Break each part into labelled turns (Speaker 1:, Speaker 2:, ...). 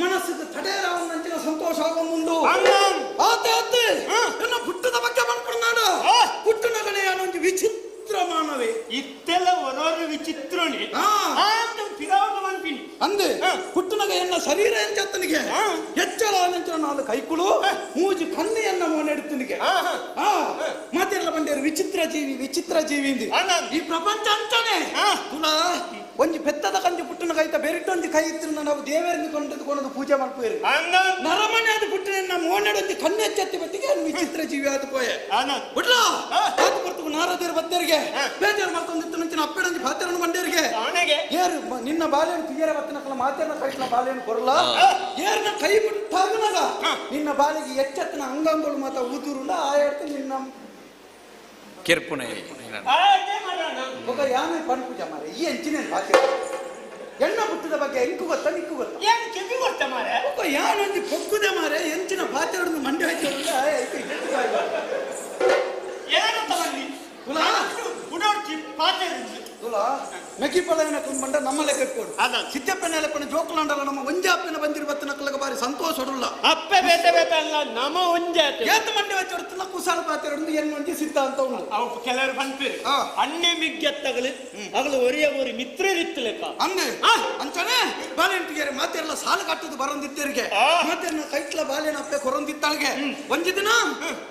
Speaker 1: ಮನಸ್ಸಿಗೆ ತಡೆಯರ ಸಂತೋಷ ಆಗುಂಡು ನನ್ನ ಪುಟ್ಟದ ಬಗ್ಗೆ ಮಾಡ್ಕೊಂಡ ಪುಟ್ಟನಗನೇ ಒಂದು ವಿಚಿತ್ರ ಮಾನವೇ
Speaker 2: ಇತ್ತೆಲ್ಲ ಒರೋರು ವಿಚಿತ್ರನೇ
Speaker 1: ಅಂದೆ ಪುಟ್ಟನಗ ಎನ್ನ ಶರೀರ ಎಂಚತ್ತನಿಗೆ ಎಚ್ಚರ ನಂಚಿನ ನಾಲ್ಕು ಕೈಕುಳು ಮೂಜಿ ಕನ್ನೆಯನ್ನ ಮೋನೆಡುತ್ತನಿಗೆ ಮಾತೆಲ್ಲ ಬಂಡೇರು ವಿಚಿತ್ರ ಜೀವಿ ವಿಚಿತ್ರ ಜೀವಿ ಈ ಪ್ರಪಂಚ ಅಂತಾನೆ ತುಲಾ ಒಂಜಿ ಪೆತ್ತದ ಕಂಜಿ ಪುಟ್ಟನ ಕೈತ ಬೇರಿಟ್ಟೊಂಜಿ ಕೈ ಇತ್ತಿನ ನಾವು ದೇವರಿಂದ ಕೊಂಡದ್ದು ಪೂಜೆ ಮಾಡ್ಪೋಯಿರಿ ನರಮನೆ ಅದು ಪುಟ್ಟನ ಮೋನೆಡೊಂಜಿ ಕಣ್ಣು ಎಚ್ಚತ್ತಿ ಬಟ್ಟಿಗೆ ವಿಚಿತ್ರ ಜೀವಿ ಆದ ಪೋಯೆ ಬಿಡ್ಲಾ ಆತು ಬರ್ತು ನಾರದೇರು ಬತ್ತೇರಿಗೆ ಬೇಜಾರು ಮಾಡ್ಕೊಂಡಿತ್ತು ನಂಚಿನ ಅಪ್ಪೆಡೊಂಜಿ ಪಾತೆರನ್ನು ಬಂಡೇರಿಗೆ ಏರು ನಿನ್ನ ಬಾಲೆಯನ್ನು ತುಯ್ಯರ ಬತ್ತಿನಕಲ ಮಾತೆಯನ್ನ ಕೈಟ್ಲ ಬಾಲೆಯನ್ನು ಕೊರಲ ಏರ್ನ ಕೈ ಬಿಟ್ಟಾಗನಾಗ ನಿನ್ನ ಬಾಲಿಗೆ ಎಚ್ಚತ್ತಿನ ಅಂಗಾಂಗಳು ಮಾತ ಊತೂರುಂಡ ಆ ಹೇಳ್ತು ನಿನ್ನ
Speaker 3: ಕಿರ್ಪುಣೆ
Speaker 1: ఒక ಯಾನೆ ಪನ್ಪುಜ ಮಾರೆ ಈ ಎಂಚಿನ ಬಾಕಿ ಎಣ್ಣ ಪುಟ್ಟದ ಬಗ್ಗೆ ಎಂಕು ಗೊತ್ತ ನಿಕ್ಕು ಗೊತ್ತ
Speaker 2: ಏನು ಕೆವಿ ಗೊತ್ತ ಮಾರೆ
Speaker 1: ಒಬ್ಬ ಯಾನೊಂದು ಪೊಕ್ಕುದೆ ಮಾರೆ ಎಂಚಿನ ಪಾತೆರಡು ಮಂಡೆ ಹಾಕಿಲ್ಲ
Speaker 2: ಏನಂತ ಬಂದಿ
Speaker 1: ತುಲಾ
Speaker 2: ಉಡೋಡ್ಚಿ ಪಾತೆರು
Speaker 1: ತುಲಾ ಮೆಕ್ಕಿಪಳವಿನ ಕುಂಬಂಡ ನಮ್ಮ ಲೆಕ್ಕ ಇಟ್ಕೊಡು ಸಿದ್ದಪ್ಪನ ಲೆಕ್ಕನ ಜೋಕುಲಾಂಡಲ ನಮ್ಮ ಒಂಜಾಪ್ಪನ ಬಂದಿರು ಬತ್ತಿನ ಕಲಗ ಬಾರಿ ಸಂತೋಷ ಹೊಡಲ್ಲ
Speaker 2: ಅಪ್ಪೆ ಬೇತೆ ಬೇತೆ ಅಲ್ಲ ನಮ್ಮ ಒಂಜೆ
Speaker 1: ಏತ ಮಂಡೆ ವಚ್ಚೊಡ್ತಲ್ಲ ಕುಸಾಲ ಪಾತೆರಡು ಎನ್ನೊಂಜಿ ಸಿದ್ಧಾಂತ ಉಂಡು
Speaker 2: ಅವು ಕೆಲವರು ಪನ್ಪೇರು ಅಣ್ಣೆ ಮಿಗ್ಗೆತ್ತಗಳು ಅಗಲು ಒರಿಯ ಒರಿ ಮಿತ್ರರಿತ್ತು ಲೆಕ್ಕ
Speaker 1: ಅಂದೆ ಅಂಚನೆ ಬಾಲೆಂಟಿಗೆರೆ ಮಾತೆಲ್ಲ ಸಾಲು ಕಟ್ಟುದು ಬರಂದಿದ್ದರಿಗೆ ಮಾತೆನ್ನ ಕೈಟ್ಲ ಬಾಲೆನ ಅಪ್ಪೆ ಕೊರಂದಿತ್ತಾಳಿಗೆ ಒಂಜಿ ದಿನ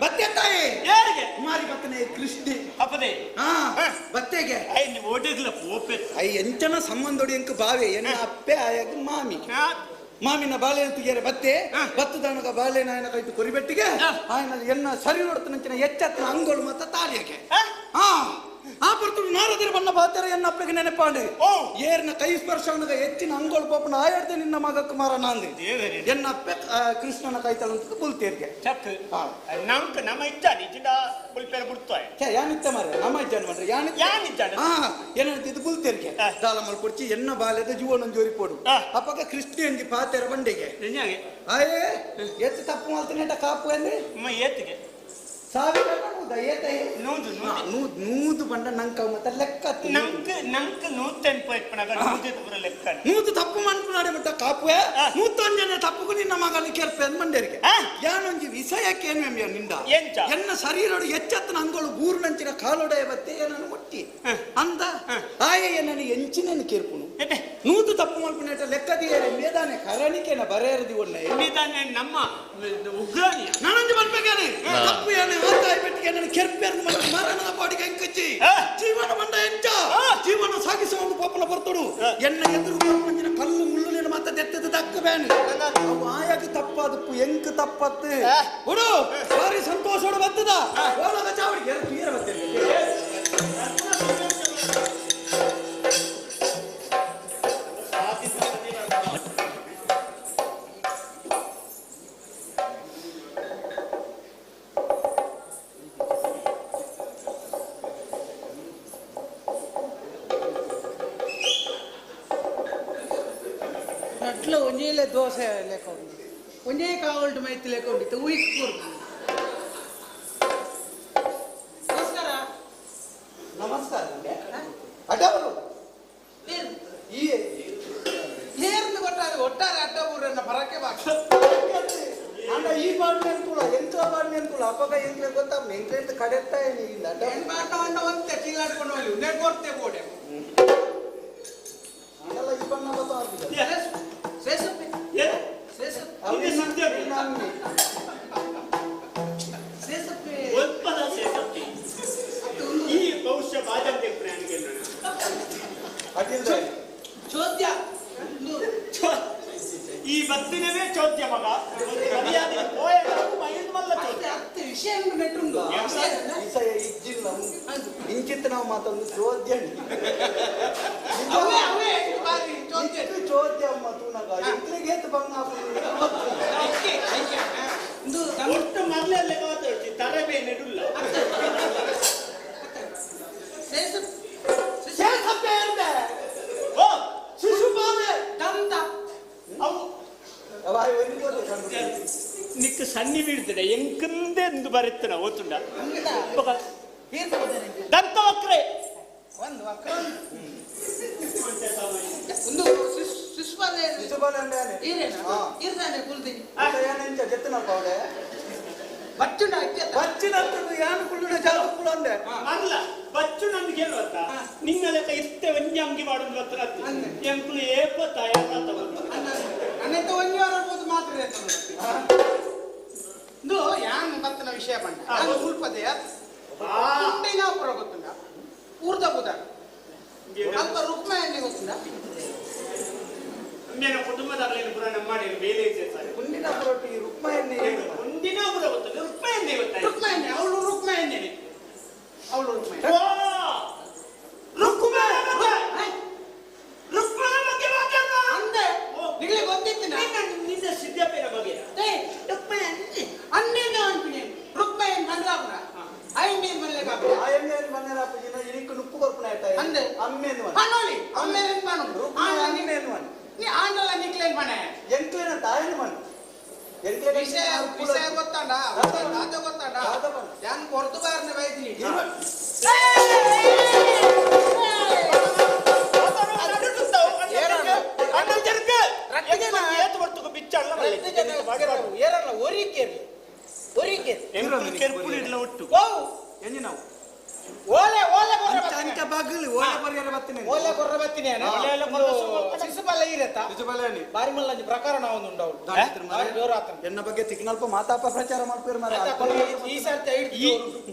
Speaker 1: ಬತ್ತೆ ತಾಯಿ
Speaker 2: ಯಾರಿಗೆ
Speaker 1: ಮಾರಿ ಬತ್ತನೆ ಕೃಷ್ಣಿ
Speaker 2: ಅಪ್ಪದೆ
Speaker 1: ಬತ್ತೆಗೆ
Speaker 2: ಓಡಿದ್ಲ ಪೋಪೆ
Speaker 1: I ಎಂಚನ ಸಂಬಂಧೋಡಿ ಎಂಕ ಬಾವೆ ಎನ್ನ ಅಪ್ಪೆ ಆಯಾಗ ಮಾಮಿ ಮಾಮಿನ ಬಾಳೆನ ತುಗಿಯರೆ ಬತ್ತೆ ಬತ್ತು ದಾನಗ ಬಾಳೆನ ಆಯನ ಕೈತು ಕೊರಿಬೆಟ್ಟಿಗೆ ಆಯನ ಎನ್ನ ಸರಿ ನೋಡ್ತನಂಚಿನ ಎಚ್ಚತ್ತಿನ ಅಂಗೋಳು ಮತ್ತ ತಾಳಿಯಕ್ಕೆ ಹಾ ಆ ಪುರ್ತುಡು ನಾರದಿರ ಬಣ್ಣ ಬಾತರ ಎನ್ನ ಅಪ್ಪಗೆ ನೆನಪಾಂಡು ಏರ್ನ ಕೈ ಸ್ಪರ್ಶವನಗ ಹೆಚ್ಚಿನ ಅಂಗೋಳು ಪಾಪನ ಆಯಾಡ್ದೆ ನಿನ್ನ ಮಗ ಕುಮಾರ ನಾಂದಿ ಎನ್ನ ಅಪ್ಪೆ ಕೃಷ್ಣನ ಕೈ ತಳಂತ ಬುಲ್ತೇರ್ಗೆ
Speaker 2: ನಮ್ಕ ನಮ್ಮ ಇಚ್ಚಾಡಿ ಇಚ್ಚಿಂಡ ಬುಲ್ಪೇರ ಬಿಡ್ತಾಯ
Speaker 1: ಯಾನಿತ್ತ ಮಾರೆ ನಮ್ಮ ಇಜ್ಜಾನ ಮಾಡ್ರೆ ಯಾನಿ
Speaker 2: ಯಾನಿಚ್ಚಾಡ
Speaker 1: ಹಾ ಏನಂತ ಬುಲ್ತೇರ್ಗೆ ದಾಲ ಕೊಡ್ಚಿ ಎನ್ನ ಬಾಲ್ಯದ ಜೀವನ ಜೋರಿ ಪೋಡು ಅಪ್ಪಗ ಕೃಷ್ಣ ಎಂಜಿ ಪಾತೆರ ಬಂಡೆಗೆ ಆಯೇ ಎತ್ತು ತಪ್ಪು ಮಾಡ್ತೀನಿ ಕಾಪು ಅಂದ್ರೆ
Speaker 2: ಏತಿಗೆ
Speaker 1: ಸಾವಿರ ನೂದು ನೂದು ಬಂಡ ನಂಕ ಮತ್ತೆ ಲೆಕ್ಕ
Speaker 2: ನಂಕ್ ನೂತೆನ್ಪು ಇಪ್ಪನಾಗ ನೂದು ಲೆಕ್ಕ
Speaker 1: ನೂದು ತಪ್ಪು ಮನ್ಪುನಾಡೆ ಮಟ್ಟ ಕಾಪುವೆ ನೂತೊಂಜನೆ ತಪ್ಪುಗು ನಿನ್ನ ಮಗನ ಕೆರ್ಪೆ ಮಂಡೇರಿಗೆ ಯಾನೊಂಜಿ ವಿಷಯಕ್ಕೆ ಏನು ನಿಂದ ಎನ್ನ ಶರೀರೋಡು ಎಚ್ಚತ್ತನ ಅಂಗಳು ಗೂರ್ನಂಚಿನ ಕಾಲೊಡೆಯ ಬತ್ತೆ ನಾನು ಮುಟ್ಟಿ ಅಂದ ಆಯೆಯ ನನಗೆ ಎಂಚಿನ ಕೇರ್ಪುನು ನೂದು ತಪ್ಪು ಮಲ್ಪುನೇಟ ಲೆಕ್ಕದಿಯರೆ ಮೇದಾನೆ ಕರಣಿಕೆನ ಬರೆಯರದಿ ಒಳ್ಳೆ
Speaker 2: ಮೇದಾನೆ ನಮ್ಮ ಉಗ್ರಾಣಿ
Speaker 1: ನಾನೊಂದು ಮಲ್ಪೇನೆ ತಪ್ಪು ಏನೇ ಓದ್ತಾಯಿ ಬೆಟ್ಟಿಗೆ ನನ್ನ ಕೆರ್ಪೆರ್ದು ಮಲ್ಪು ಮರಣದ ಪಾಡಿಗೆ ಎಂಕಚ್ಚಿ ಜೀವನ ಬಂಡ ಎಂಚ ಜೀವನ ಸಾಗಿಸುವ ಒಂದು ಪಾಪನ ಬರ್ತಡು ಎನ್ನ ಎದುರು ಮಂಜಿನ ಕಲ್ಲು ಮುಳ್ಳು ಮಾತ ದೆತ್ತದ ದಕ್ಕ ಬೇನು ಅವು ಆಯಾಗಿ ತಪ್ಪಾದಪ್ಪು ಎಂಕ್ ತಪ್ಪತ್ತು ಒಡು ಭಾರಿ ಸಂತೋಷೋಡು ಬರ್ತದ ಓಲಗ ಚಾವಡಿ ಎರಡು ತೀರ ಬರ್ತೇನೆ
Speaker 4: ಅಟ್ಲ ಒಂಜೇಲೆ ದೋಸೆ ಲೆಕ್ಕ ಉಂಡು ಒಂಜೇ ಕಾವಲ್ಡು ಮೈತಿ ಲೆಕ್ಕ ಉಂಡಿತ್ತು ಉಯ್ಕ್ ಕೊರ್ದು. ನಮಸ್ಕಾರ.
Speaker 1: ನಮಸ್ಕಾರ. ಅಡ್ಡವರು ಈ
Speaker 4: ಏರ್ದು ಕೊಟ್ಟಾರೆ ಒಟ್ಟಾರೆ ಅಡ್ಡ ಊರನ್ನ ಬರಕ್ಕೆ ಬಾಕಿ.
Speaker 1: ಅಂಡ ಈ ಬಾಡ್ನೆ ಅಂತುಳ ಎಂತ ಬಾಡ್ನೆ ಅಂತುಳ ಅಪ್ಪಗ ಎಂಕ್ಲೆ ಗೊತ್ತಾ ಎಂಕ್ಲೆಂತ ಕಡೆತ್ತಾ ಇಲ್ಲ ಅಡ್ಡ
Speaker 4: ಏನ್ ಬಾಡ್ನ ಅಂಡ ಒಂತೆ ಚಿಲ್ಲಾಡ್ಕೊಂಡು ಹೋಗ್ಲಿ ನೆ ಕೊರ್ತೆ ಬೋಡೆ.
Speaker 1: ಅಂಡಲ್ಲ ಈ ಬಣ್ಣ ಗೊತ್ತಾ
Speaker 4: ಸೇಸಪ್ಪೆ ಸೇಸಪ್ಪೆ ಸೇಸಪ್ಪೆ
Speaker 2: ಒಲ್ಪದ ಸೇಸಪ್ಪೆ ಈ ಬಹುಶಃ ಬಾಜಂತೆ ಪ್ರಾಣಿಗೆ
Speaker 4: ಚೋದ್ಯ
Speaker 2: ಈ ಬತ್ತಿನವೇ ಚೋದ್ಯ ಮಗ
Speaker 4: ವಿಷಯ ನೆಟ್ಟುಂಡು
Speaker 1: ವಿಷಯ ಇಜ್ಜಿಲ್ಲ ಇಂಚಿತ್ತ ನಾವು ಮಾತೊಂದು ಚೋದ್ಯ ಚೋದ್ಯ ಅಮ್ಮ ತೂನಗ ಎಂಕ್ಲೆಗೆ ಏತ್ ಬಂಗ
Speaker 2: ಒಟ್ಟು ಮರಳೆಲ್ಲ ತರಬೇ ನೆಡುಲ್ಲ
Speaker 1: ಸೇಸಪ್ಪೆ ಅಂದೆ ಓ ಶಿಶುಪಾಲೆ
Speaker 4: ದಂತ
Speaker 2: ಅವು ನಿಕ್ ಸನ್ನಿ ಬೀಳ್ತದೆ ಎಂಕಂದೆ ಎಂದು ಬರೆತ್ತನ ಓತುಂಡ ದಂತ ವಕ್ರೆ
Speaker 4: ಒಂದು ವಕ್ರ ಒಂದು ಶಿಶುಪಾಲೆ
Speaker 1: ಶಿಶುಪಾಲೆ ಅಂದೆ
Speaker 4: ಈರೇನ ಈರ್ದಾನೆ ಕುಲ್ದಿನಿ
Speaker 1: ಏನಂಚ ಜೆತ್ತನ ಪೌಡೆ
Speaker 4: ಬಚ್ಚುಂಡ
Speaker 1: ಬಚ್ಚಿನಂತದ್ದು ಯಾನು ಕುಳ್ಳುಡ ಜಾಗ ಕುಳಂದೆ
Speaker 2: ಅಲ್ಲ ಬಚ್ಚು ನನ್ಗೆ ಕೇಳುವತ್ತ ನಿನ್ನ ಲೆಕ್ಕ ಇತ್ತೆ ಒಂಜಿ ಅಂಗಿ ಮಾಡುದು ಹತ್ರ ಎಂಕುಲು ಏಪ ತಯಾರ
Speaker 4: ನನ್ನೆತ್ತ ಒಂಜಿ ವಾರ ಹೋದು ಮಾತ್ರ ಇಂದು ಯಾನ್ ಬತ್ತನ ವಿಷಯ ಬಂಡ ನಾನು ಉಲ್ಪದೆಯ ಕುಂಡಿನಾಪುರ ಗೊತ್ತುಂಡ ಊರ್ದ ಬುಧ ಅಲ್ಪ ರುಕ್ಮ ಎಣ್ಣೆ ಗೊತ್ತುಂಡ
Speaker 2: ಕುಟುಂಬದಾಗಲೇನು ಪುರ ನಮ್ಮ ಬೇಲೆ
Speaker 1: ಕುಂಡಿನಾಪುರ ರುಕ್ಮ ಎಣ್ಣೆ
Speaker 2: ಕುಂಡಿನಾಪುರ ಗೊತ್ತುಂಡ ರುಕ್ಮ ಎಣ್ಣೆ ಗೊತ್ತಾಯ್ತು
Speaker 4: ರುಕ್ಮ ಎಣ್ಣೆ ಅವಳು ರುಕ್ಮ ಎಣ್ಣೆ ಅವಳು ರುಕ್ಮ
Speaker 2: ರುಕ್ಮ ರುಕ್ಮನ ಬಗ್ಗೆ ಮಾತಾಡ
Speaker 4: ಅಂದೆ ನಿಮಗೆ ಗೊತ್ತಿತ್ತು
Speaker 2: ನಿನ್ನ ಸಿದ್ದಪ್ಪನ ಬಗ್ಗೆ
Speaker 4: ರುಕ್ಮ ಅನ್ನೇನ ಅನ್ಪಿನಿ ರುಕ್ಮ ಏನ್ ಬಂದ್ರಾಪುರ ಐನೇ ಮಲ್ಲೆಗಾಪುರ
Speaker 1: ಆ ಎಣ್ಣೆ ಮನ್ನೆರಾಪುರ ಇನಿಕ್ ನುಪ್ಪು ಕೊರ್ಪುನ ಆಯ್ತಾ
Speaker 4: ಅಂದೆ
Speaker 1: ಅಮ್ಮೇನು
Speaker 4: ಅನ್ನೋಲಿ ಅಮ್ಮೇನು ಮನು
Speaker 1: ರುಕ್ಮ ಅನ್ನೇನು ಮನು
Speaker 4: ನೀ ಆಂಡಲ ನಿಕ್ಲೇನ್ ಮನೆ
Speaker 1: ಎಂಕ್ಲೇನ ತಾಯನ ಮನು
Speaker 4: ವಿಷಯ ವಿಷಯ ಗೊತ್ತಾಂಡ ತಾತ ಗೊತ್ತಾಂಡ ಯಾನ್ ಕೊರ್ದು ಬಾರನೆ ಬೈದಿನಿ ಪ್ರಕರಣ
Speaker 1: ಎನ್ನ ಬಗ್ಗೆ ತಿಕ್ನಲ್ಪ ಮಾತಾಪ ಪ್ರಚಾರ ಮಾಡ್ತೀರ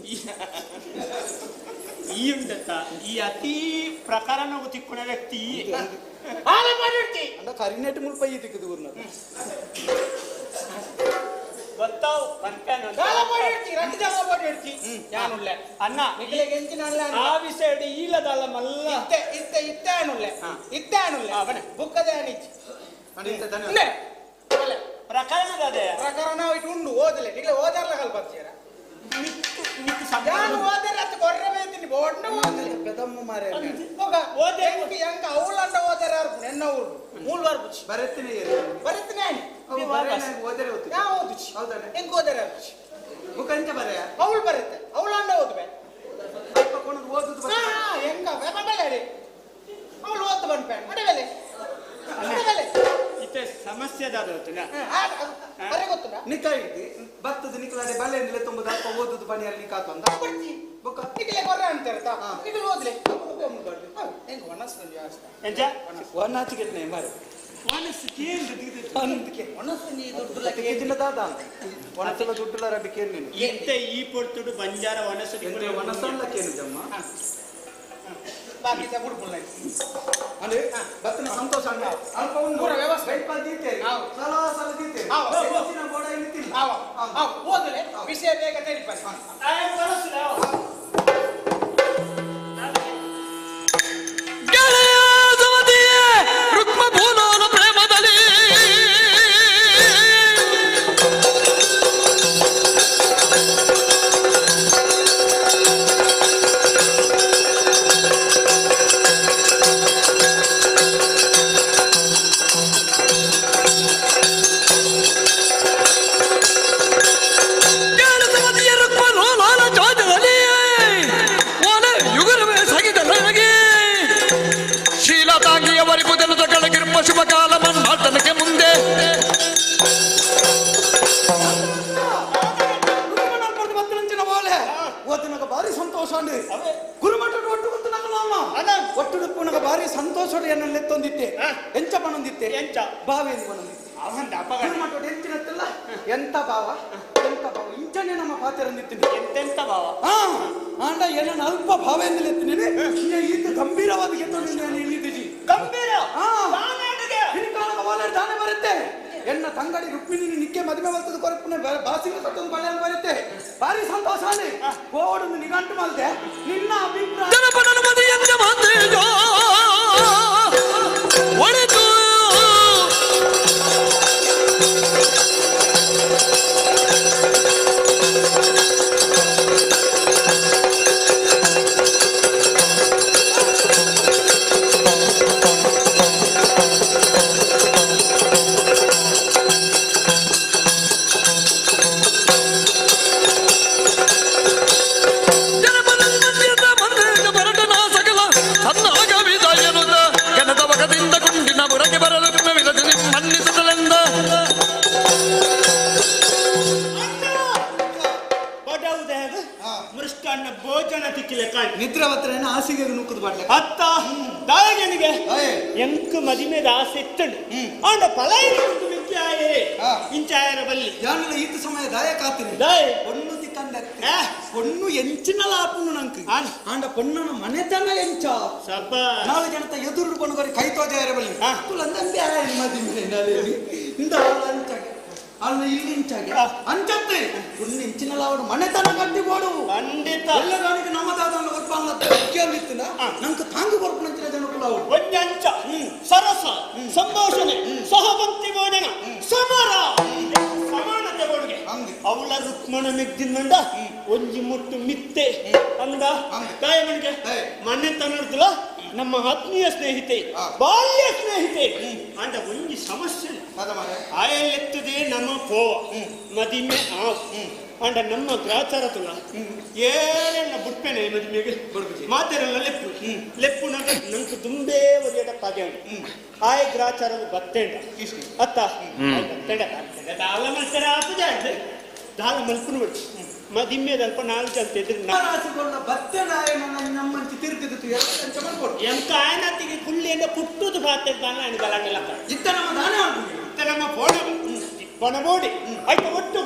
Speaker 2: ಈ ಉಂಟತ್ತ ಈ ಅತಿ ಪ್ರಕರಣ ತಿಕ್ಕುನ ವ್ಯಕ್ತಿ
Speaker 1: ಅಂಡ ಕರಿನೆಟ್ ಮುಲ್ಪ ಈ ತಿಕ್ಕದು ಊರ್ನ
Speaker 2: ಗೊತ್ತಾವ್ ಅಣ್ಣ ಆ ವಿಷಯ ಈಲದಲ್ಲ ಮಲ್ಲ
Speaker 4: ಇತ್ತೆ ಇತ್ತೆ ಇತ್ತೆ ಅನುಲ್ಲೆ ಇತ್ತೆ ಅನುಲ್ಲೆ ಬುಕ್ಕದೆ ಅನಿಚ್ಚಿ
Speaker 2: ಪ್ರಕರಣದ
Speaker 4: ಪ್ರಕರಣ ಇಟ್ಟು ಉಂಡು ಓದಲೆ ನಿಗ್ಲೆ ಓದಾರ್ಲ ಕಲ್ಪತ್ತೀರ ಯಾನು ಓದರೆ ಅತ್ತ ಕೊರ್ರೆ ಬೇತೀನಿ ಬೋಡ್ನ ಓದಲೆ
Speaker 1: ಪೆದಮ್ಮ ಮಾರೆ
Speaker 4: ಓದೆ ಎಂಕ ಅವಳಂಡ ಓದರೆ ಅರ್ಪು ಎನ್ನ ಊರು ಮೂಲ್ವಾರ್ ಬುಚ್ಚಿ
Speaker 1: ಬರೆತ್ತಿನಿ
Speaker 4: ಬರೆತ್ತಿನಿ
Speaker 1: ಓದರೆ ಓದು
Speaker 4: ಯಾ ಓದುಚಿ
Speaker 1: ಹೌದಾನೆ
Speaker 4: ಎಂಕ ಓದರೆ ಅರ್ಪುಚಿ
Speaker 1: ಬುಕ್ ಎಂಚ ಬರೆಯ
Speaker 4: ಅವಳು ಬರುತ್ತೆ ಅವಳು ಅಂಡ ಓದ್ಬೆ
Speaker 1: ಅಲ್ಪ ಕೊನದು ಓದುದು
Speaker 4: ಹಾ ಹೆಂಗ ಬೆಲೆ ಅವಳು ಓದ್ತು ಬಂದ್ಪೆ ಅಡವೆಲೆ ಅಡವೆಲೆ
Speaker 2: ಇತ್ತೆ ಸಮಸ್ಯೆ ದಾದ ಗೊತ್ತುಂಡ
Speaker 4: ಅರೆ ಗೊತ್ತುಂಡ
Speaker 1: ನಿಕ ಇಡ್ದಿ ಬತ್ತದ ನಿಕಲಾಡೆ ಬಲೆ ನಿಲೆ ತುಂಬುದ ಅಲ್ಪ ಓದುದು ಬಣಿಯಲ್ಲಿ ನಿಕಾತೊಂದ
Speaker 4: ಬರ್ತಿ
Speaker 1: ಬೊಕ್ಕ
Speaker 4: ನಿಕಲೆ ಕೊರ್ರ ಅಂತಾರತ ನಿಕಲು ಓದ್ಲೆ ಹೆಂಗ ಒಣಸ್ತು ಜಾಸ್ತಿ
Speaker 2: ಎಂಚ
Speaker 1: ಒನ್ನಾಚಿಗೆಟ್ನೆ ಮಾರೆ
Speaker 2: ಮನಸ್ಸು ಕೇಂದ್ರ
Speaker 1: ಅಂದಕ್ಕೆ
Speaker 4: ಒಣಸ್ತು ನೀ ದುಡ್ಡು
Speaker 1: ಕೇಜಿನ ದಾದ ಒಣಸಲ ದುಡ್ಡುಲ ರಡ್ಡು ಕೇನು ನೀನು
Speaker 2: ಇತ್ತೆ ಈ ಪೊರ್ತುಡು ಬಂಜಾರ ಒಣಸು
Speaker 1: ಎಂದ್ರೆ ಒಣಸಲ್ಲ ಕೇನು ಜಮ್ಮ
Speaker 4: ಬಾಕಿ ಬುಡ್ಪುಲ್ಲ
Speaker 1: ಅಂದ್ರೆ ಬತ್ತನ ಸಂತೋಷ ಅಂದ್ರೆ ಅಲ್ಪ ಒಂದು
Speaker 4: ಪೂರ ವ್ಯವಸ್ಥೆ.
Speaker 1: ಬೈಪಾಲ್ ದೀತೇರಿ
Speaker 4: ಹೌದು.
Speaker 1: ಸಲ ಸಲ ದೀತೇರಿ
Speaker 4: ಹೌದು.
Speaker 1: ಹೆಚ್ಚಿನ ಗೋಡ ಇಲ್ಲಿ
Speaker 4: ಆವ ಆವ ಓದಲೆ ವಿಷಯ ಬೇಗ ತಿಳಿಪರಿ
Speaker 5: ಗೆಳೆಯ ಸುಮತಿಯೇ ರುಕ್ಮ ಭೂಲೋಲ ಪ್ರೇಮದಲ್ಲಿ ಗೆಳೆಯ ಸುಮತಿಯೇ ರುಕ್ಮ ಲೋಲ ಜೋಜದಲ್ಲಿ ಓಲೆ ಯುಗರವೇ ಸಾಗಿದಲಗೆ ಶೀಲತಾಂಗಿಯವರಿಪುದಲು ಕೆಳಗಿರುವ ಶುಭಕಾಲ ಮನ್ಮಾತನಕ್ಕೆ ಮುಂದೆ
Speaker 1: ಬತ್ತನಂಚಿನ ಓಲೆ ಓದಿನಗ ಭಾರಿ ಸಂತೋಷ ಅಂడి ಗುರುಮಠ ಒಟ್ಟು ಗೊತ್ತು ನಂಗೆ ನಾಮ ಒಟ್ಟು ನನಗ ಭಾರಿ ಸಂತೋಷ ಎನ್ನಲ್ಲಿ ಎತ್ತೊಂದಿತ್ತೆ ಎಂಚ ಪಣೊಂದಿತ್ತೆ
Speaker 2: ಎಂಚ?
Speaker 1: ಬಾವೇನು ಪಣೊಂದಿತ್ತೆ
Speaker 2: ಅವನ್ ಅಪ್ಪಗ
Speaker 1: ಗುರುಮಠ ಎಂಚಿನತ್ತಲ್ಲ ಎಂತ ಭಾವ ಎಂತ ಭಾವ ಇಂಚನೆ ನಮ್ಮ ಪಾತೆರಂದಿತ್ತೀನಿ
Speaker 2: ಎಂತೆಂತ ಭಾವ
Speaker 1: ಹಾ ಆಂಡ ಏನನ್ನ ಅಲ್ಪ ಭಾವ ಎಂದಲೆತ್ತಿನಿ ಈತ ಗಂಭೀರವಾದ ಗೆದ್ದೊಂದು ನಾನು ಎಲ್ಲಿದ್ದೀಜಿ
Speaker 2: ಗಂಭೀರ
Speaker 1: ಹಾ.
Speaker 2: ತಾನಾಡುಗೆ.
Speaker 1: ಹಿರಿಕಾಲದ ಓಲೆ ದಾನೆ ಬರುತ್ತೆ ಎನ್ನ ತಂಗಡಿ ರುಕ್ಮಿಣಿ ನಿಕ್ಕೆ ಮದುವೆ ಬರ್ತದ ಕೊರಪುನೆ ಬಾಸಿಂಗ ಸತ್ತೊಂದು ಬಳೆಯನ್ನು ಬರುತ್ತೆ ಭಾರಿ ಸಂತೋಷ ಅಲ್ಲಿ ಕೋಡೊಂದು ನಿಘಂಟು ಮಲ್ದೆ ನಿನ್ನ ಅಭಿಪ್ರಾಯ
Speaker 5: ಜನಪದನ ಮದಿಯಂದ ಮಂದಿಯೋ ಒಳಿತು ಜನಪದನ ಮದಿಯಂದ ಮಂದಿಯ ಭರಟನ ಸಕಲ ಸನ್ನಾಗವಿದ ಎನ್ನುತ್ತ ಕೆನದ ವಗದಿಂದ ಗುಂಡಿನ ಬುರಗೆ ಬರಲು ವಿಲದಿ ಮನ್ನಿಸುತ್ತಲೆಂದ
Speaker 2: ಬಡವುದಾಗ ಮೃಷ್ಟಾನ್ನ ಭೋಜನ ತಿಕ್ಕಿಲೆ ಕಾಣ್
Speaker 1: ನಿದ್ರೆ ಹತ್ರ ಹಾಸಿಗೆ ನುಕ್ಕುದು ಬಾಡ್ಲೆ
Speaker 2: ಅತ್ತ ದಾಯನಿಗೆ
Speaker 1: ಅಯ್ಯ್.
Speaker 2: ಎಂಕ್ ಮದಿಮೆದ ಆಸೆ ಇತ್ತಂಡು ಆಂಡ ಪಲಾಯಿನ ಉಂಟು ಮಿಂಚಾಯೆ
Speaker 1: ಹಾ.
Speaker 2: ಇಂಚಾಯರ ಬಲ್ಲಿ
Speaker 1: ಯಾನಲ ಈತ ಸಮಯ ದಾಯ ಕಾತಿನಿ
Speaker 2: ದಾಯೆ
Speaker 1: ಪೊಣ್ಣು ತಿಕ್ಕಂದ
Speaker 2: ಆ.
Speaker 1: ಪೊಣ್ಣು ಎಂಚಿನ ಲಾಪುನು ನಂಕ್
Speaker 2: ಆನ್.
Speaker 1: ಆಂಡ ಪೊಣ್ಣನ ಮನೆತನ ಎಂಚ
Speaker 2: ಸಬ್ಬ
Speaker 1: ನಾಲ್ಕು ಜನತ ಎದುರು ಪೊಣ್ಣು ಕೈ ತೋಜಾಯರ ಬಲ್ಲಿ
Speaker 2: ಆ.
Speaker 1: ಕುಲಂದಂಬೆ ಆಯ್ ಮದಿಮೆ ನಲೇಲಿ ಇಂದ ಅಂಚಾಗೆ ಅಲ್ಲ ಇಲ್ಲಿ ಇಂಚಾಗೆ
Speaker 2: ಆ.
Speaker 1: ಅಂಚತ್ತೆ ಪೊಣ್ಣು ಎಂಚಿನ ಲಾವಡು ಮನೆತನ ಕಟ್ಟಿ ಬೋಡು
Speaker 2: ಖಂಡಿತ
Speaker 1: ಎಲ್ಲದಾನಿಗೆ ನಮ್ಮ ದಾದನ ಕೊರ್ಪಾಲ ಕೇಳಿತ್ತಿನ ನಂಗೆ ತಾಂಗು ಕೊರ್ಪುನಂಚಿನ ಜನಕುಲ ಅವಡು
Speaker 2: ಒಂಜಂಚ ಸರಸ ಸಂಭಾಷಣೆ ಸಹಪಂಕ್ತಿ ಭೋಜನ ಸಮರ ಸಮಾನತೆ ಬೋಡುಗೆ
Speaker 1: ಹಂಗೆ.
Speaker 2: ಅವಳ ರುಕ್ಮಣ ಮಿಗ್ದಿನ್ನಂಡ ಒಂಜಿ ಮುಟ್ಟು ಮಿತ್ತೆ ಅಂದ
Speaker 1: ಹಂಗೆ.
Speaker 2: ದಾಯಮನಿಗೆ
Speaker 1: ಏ.
Speaker 2: ಮನೆ ತನ್ನಡ್ದಲ ನಮ್ಮ ಆತ್ಮೀಯ ಸ್ನೇಹಿತೆ
Speaker 1: ಆ.
Speaker 2: ಬಾಲ್ಯ ಸ್ನೇಹಿತೆ ಅಂಡ ಒಂಜಿ ಸಮಸ್ಯೆ
Speaker 1: ಅದ ಮಾರೆ
Speaker 2: ಆಯಲ್ಲೆತ್ತದೆ ನಮ್ಮ ಪೋವ ಮದಿಮೆ ಆ ಅಂಡ ನಮ್ಮ ಗ್ರಾಚಾರ ತುಲ ಏಳೆಣ್ಣ ಬುಟ್ಪೆನೆ ಮದಿಮೆಗೆ
Speaker 1: ಬುಡ್ಪುಜಿ.
Speaker 2: ಮಾತೆರೆಲ್ಲ ಲೆಪ್ಪು ಲೆಪ್ಪು ನಂಗೆ ನಂಗೆ ತುಂಬೇ ಒರಿಯಟ ಪಾಗೆ ಆಯ ಗ್ರಾಚಾರದ ಬತ್ತೆಂಡ
Speaker 1: ಇಷ್ಟಿ.
Speaker 2: ಅತ್ತ ಆಯ್ ಬತ್ತೆಂಡ ಬತ್ತೆಂಡ ದಾಲ ಮಲ್ತರ ಆಪುಜ ಅಂದೆ ದಾಲ ಮಲ್ಪುನು ಬಿಡು ಮದಿಮೆದಲ್ಪ ನಾಲ್ಕು ಜನ ಎದುರು
Speaker 1: ರಾಸಿಕೊಳ್ಳ ಬತ್ತೆ ನಾಯನ ನಮ್ಮಂಚಿ ತಿರುಗಿದ್ದು ಎಲ್ಲ ಎಂಚ ಮಾಡ್ಕೊಡು
Speaker 2: ಎಂತ ಆಯನತ್ತಿಗೆ ಕುಳ್ಳಿಯಿಂದ ಪುಟ್ಟುದು ಪಾತೆ ದಾನ ಗಲಾಟೆ ಲಕ್ಕ
Speaker 1: ಇತ್ತ ನಮ್ಮ ದಾನೆ ಆಗುದು
Speaker 2: ಇತ್ತ ನಮ್ಮ ಪೋಣ ಪೊಣಬೋಡಿ ಆಯ್ತು ಒಟ್ಟು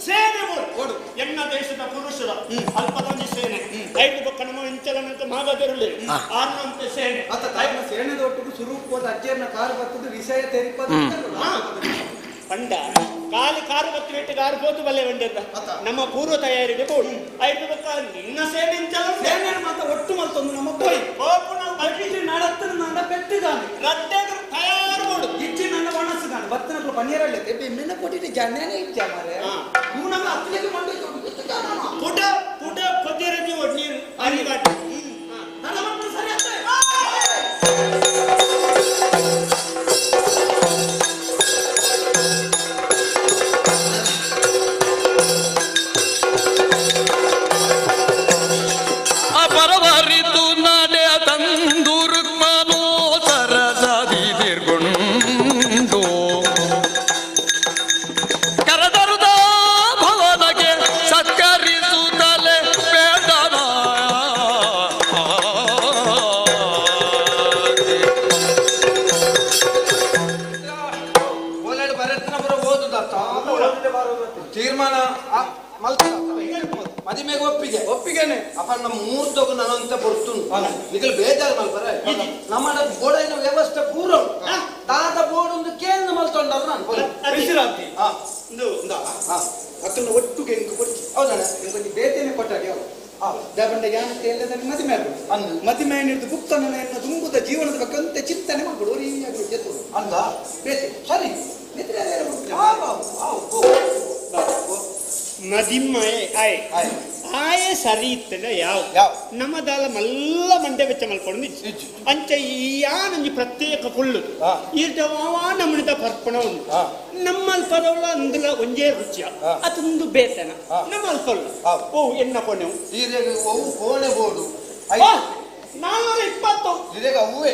Speaker 2: ಸೇನೆ ಬೋಡು ಎನ್ನ ದೇಶದ ಪುರುಷರ ಅಲ್ಪದೊಂದು ಸೇನೆ ಐದು ಬೊಕ್ಕ ನಮ್ಮ ಇಂಚಲನಂತ ಮಾಗದಿರಲಿ ಆರ್ನಂತೆ ಸೇನೆ
Speaker 1: ಅತ್ತ ತಾಯಿನ ಸೇನೆದ ಒಟ್ಟಿಗೆ ಸುರೂಪದ ಅಜ್ಜಿಯನ್ನ ಕಾರು ಬರ್ತದೆ ವಿಷಯ ತೆರಿಪದ
Speaker 2: ಪಂಡ ಕಾಲಿ ಕಾರು ಬತ್ತು ಬಿಟ್ಟು ಕಾರು ಹೋದು ಬಲ್ಲೆ ಬಂಡಿರ್ದ
Speaker 1: ಅತ್ತ.
Speaker 2: ನಮ್ಮ ಪೂರ್ವ ತಯಾರಿಗೆ ಬೋಡು ಐದು ಬೊಕ್ಕ ನಿನ್ನ ಸೇನೆ ಇಂಚಲ
Speaker 1: ಸೇನೆ ಮಾತ ಒಟ್ಟು ಮಲ್ತೊಂದು ನಮ್ಮ ಪೋಯ್
Speaker 2: ಕೋಪುನ
Speaker 1: ಅಜ್ಜಿ ನಡತ್ತನ ನನ್ನ ಪೆಟ್ಟಿದಾನೆ
Speaker 2: ರಡ್ಡೆಗರು ತಯಾರು ಬೋಡು
Speaker 1: ಇಚ್ಚಿ ನನ್ನ ಒಣಸುದಾನೆ ಬತ್ತನಕ್ಲು ಪನ್ನೀರಲ್ಲೇ ಮಿನ್ನ ಕೊಟ್ಟಿಟ್ಟು ಜನ್ನೇ ಇಚ್ಚ ಮಾರೆ
Speaker 2: ಹಾ.
Speaker 1: ಇವು ನಮ್ಮ ಅತ್ತಿಗೆ ಮಂಡಿ
Speaker 2: ಪುಟ ಪುಟ ಕೊದ್ದಿರದಿ ಒಡ್ ನೀರು ಅರಿಗಾಟ
Speaker 1: ನನ್ನ ಮಕ್ಕಳು ಸರಿ ಆಗ್ತದೆ
Speaker 5: ಗೆಳೆಯ
Speaker 6: ಪಣ್ಣ ಮೂರ್ತಗು ನನಂತ ಪೊರ್ತುಂಡು ನಿಕಲ್ ಬೇಜಾರು ಮಲ್ಪರ ನಮ್ಮ ಬೋಡೈನ ವ್ಯವಸ್ಥೆ ಪೂರ ದಾದ ಬೋಡೊಂದು ಕೇಂದ್ರ ಮಲ್ತೊಂಡಾರ ನಾನು
Speaker 1: ವಿಶ್ರಾಂತಿ
Speaker 6: ಹಾ
Speaker 1: ಇಂದು
Speaker 6: ಹಾ
Speaker 1: ಅತ್ತನ ಒಟ್ಟುಗೆ ಇಂಕು ಕೊಡ್ಚಿ
Speaker 6: ಹೌದಣ್ಣ
Speaker 1: ಇಂಕೊಂಜಿ ಬೇತೆನೆ ಕೊಟ್ಟಾಡಿ ಅವು ದಾಪಂಡ ಯಾನ ತೇಲದಲ್ಲಿ ಮದಿಮೆ ಆಗುದು
Speaker 6: ಅಂದು.
Speaker 1: ಮದಿಮೆ ಹಿಡಿದು ಬುಕ್ಕನ ಎನ್ನ ತುಂಬುದ ಜೀವನದ ಬಗ್ಗೆ ಅಂತ ಚಿಂತನೆ ಮಾಡ್ಬಿಡು ಒರಿ ಜೊತೆ
Speaker 6: ಅಂದ
Speaker 1: ಬೇತೆ
Speaker 6: ಸರಿ
Speaker 1: ನಿದ್ರೆ
Speaker 2: ಮದಿಮ್ಮೆ ಆಯ್
Speaker 6: ಆಯ್
Speaker 2: ಆಯೆ ಸರಿ ಇತ್ತಂಡ ಯಾವ
Speaker 6: ಯಾವ?
Speaker 2: ನಮ್ಮದಾಲ ಮಲ್ಲ ಮಂಡೆ ವೆಚ್ಚ ಮಲ್ಕೊಂಡು
Speaker 6: ಇಜ್ಜಿ.
Speaker 2: ಅಂಚ ಈ ಯಾನೊಂಜಿ ಪ್ರತ್ಯೇಕ ಕುಳ್ಳು
Speaker 6: ಆ.
Speaker 2: ಈರ್ದ ನಮ್ಮನಿದ ಪರ್ಪಣ ಉಂಟು
Speaker 6: ಆ.
Speaker 2: ನಮ್ಮ ಅಲ್ಪದವಳ ಅಂದುಲ ಒಂಜೇ ರುಚಿಯ
Speaker 6: ಆ.
Speaker 2: ಅದೊಂದು ಬೇತನ
Speaker 6: ಆ.
Speaker 2: ನಮ್ಮ ಅಲ್ಪಲ್ಲ
Speaker 6: ಆ.
Speaker 2: ಓ ಎನ್ನ ಕೊನೆವು
Speaker 6: ಈರೆಗೆ ಅವು ಕೋಣೆ ಬೋಡು
Speaker 2: 420
Speaker 6: ಇದೇಗ ಅವೇ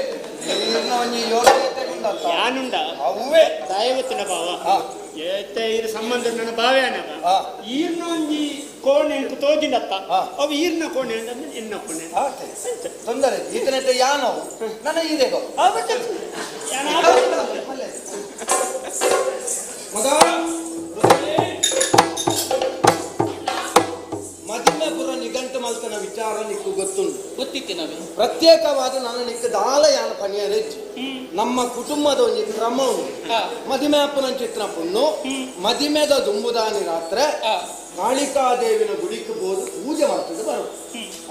Speaker 6: ಈರ್ನ ಒಂಜಿ ಯೋಗ್ಯತೆ ಉಂಡತ್ತ
Speaker 2: ಯಾನುಂಡ
Speaker 6: ಅವೇ
Speaker 2: ದೈವತ್ತಿನ ಭಾವ
Speaker 6: ಆ.
Speaker 2: ಏತೆ ಇರ ಸಂಬಂಧ ನನ್ನ ಭಾವ್ಯಾನವ
Speaker 6: ಆ.
Speaker 2: ಈರ್ನ ಒಂಜಿ ಕೋಣೆ ಅಂಕ ತೋಜಿಂಡತ್ತ
Speaker 6: ಆ.
Speaker 2: ಅವು ಈರ್ನ ಕೋಣೆ ಅಂತಂದ್ರೆ ಎನ್ನ ಕೋಣೆ
Speaker 6: ಆತೆ ತೊಂದರೆ ಈತನತ್ತೆ ಯಾನವು ನನ್ನ ಈರೆಗೋ ಮಗ ಮದಿಮಪುರ ನಿಘಂಟು ಮಲ್ತನ ವಿಚಾರ ನಿಕ್ಕು ಗೊತ್ತುಂಟು
Speaker 4: ಗೊತ್ತಿತ್ತು ನಮಗೆ
Speaker 6: ಪ್ರತ್ಯೇಕವಾದ ನಾನು ನಿಕ್ಕು ದಾಲ ಯಾನ ಪಣಿಯರೆಜ್ಜಿ ನಮ್ಮ ಕುಟುಂಬದ ಒಂಜಿ ಕ್ರಮ ಉಂಟು ಮದಿಮೆ ಅಪ್ಪನ ಚಿತ್ರ ಪುಣ್ಣು ಮದಿಮೆದ ದುಂಬುದಾನಿ ರಾತ್ರೆ ಕಾಳಿಕಾದೇವಿನ ಗುಡಿக்கு ಬೋದು ಪೂಜೆ ಮಾಡ್ತದೆ ಬರು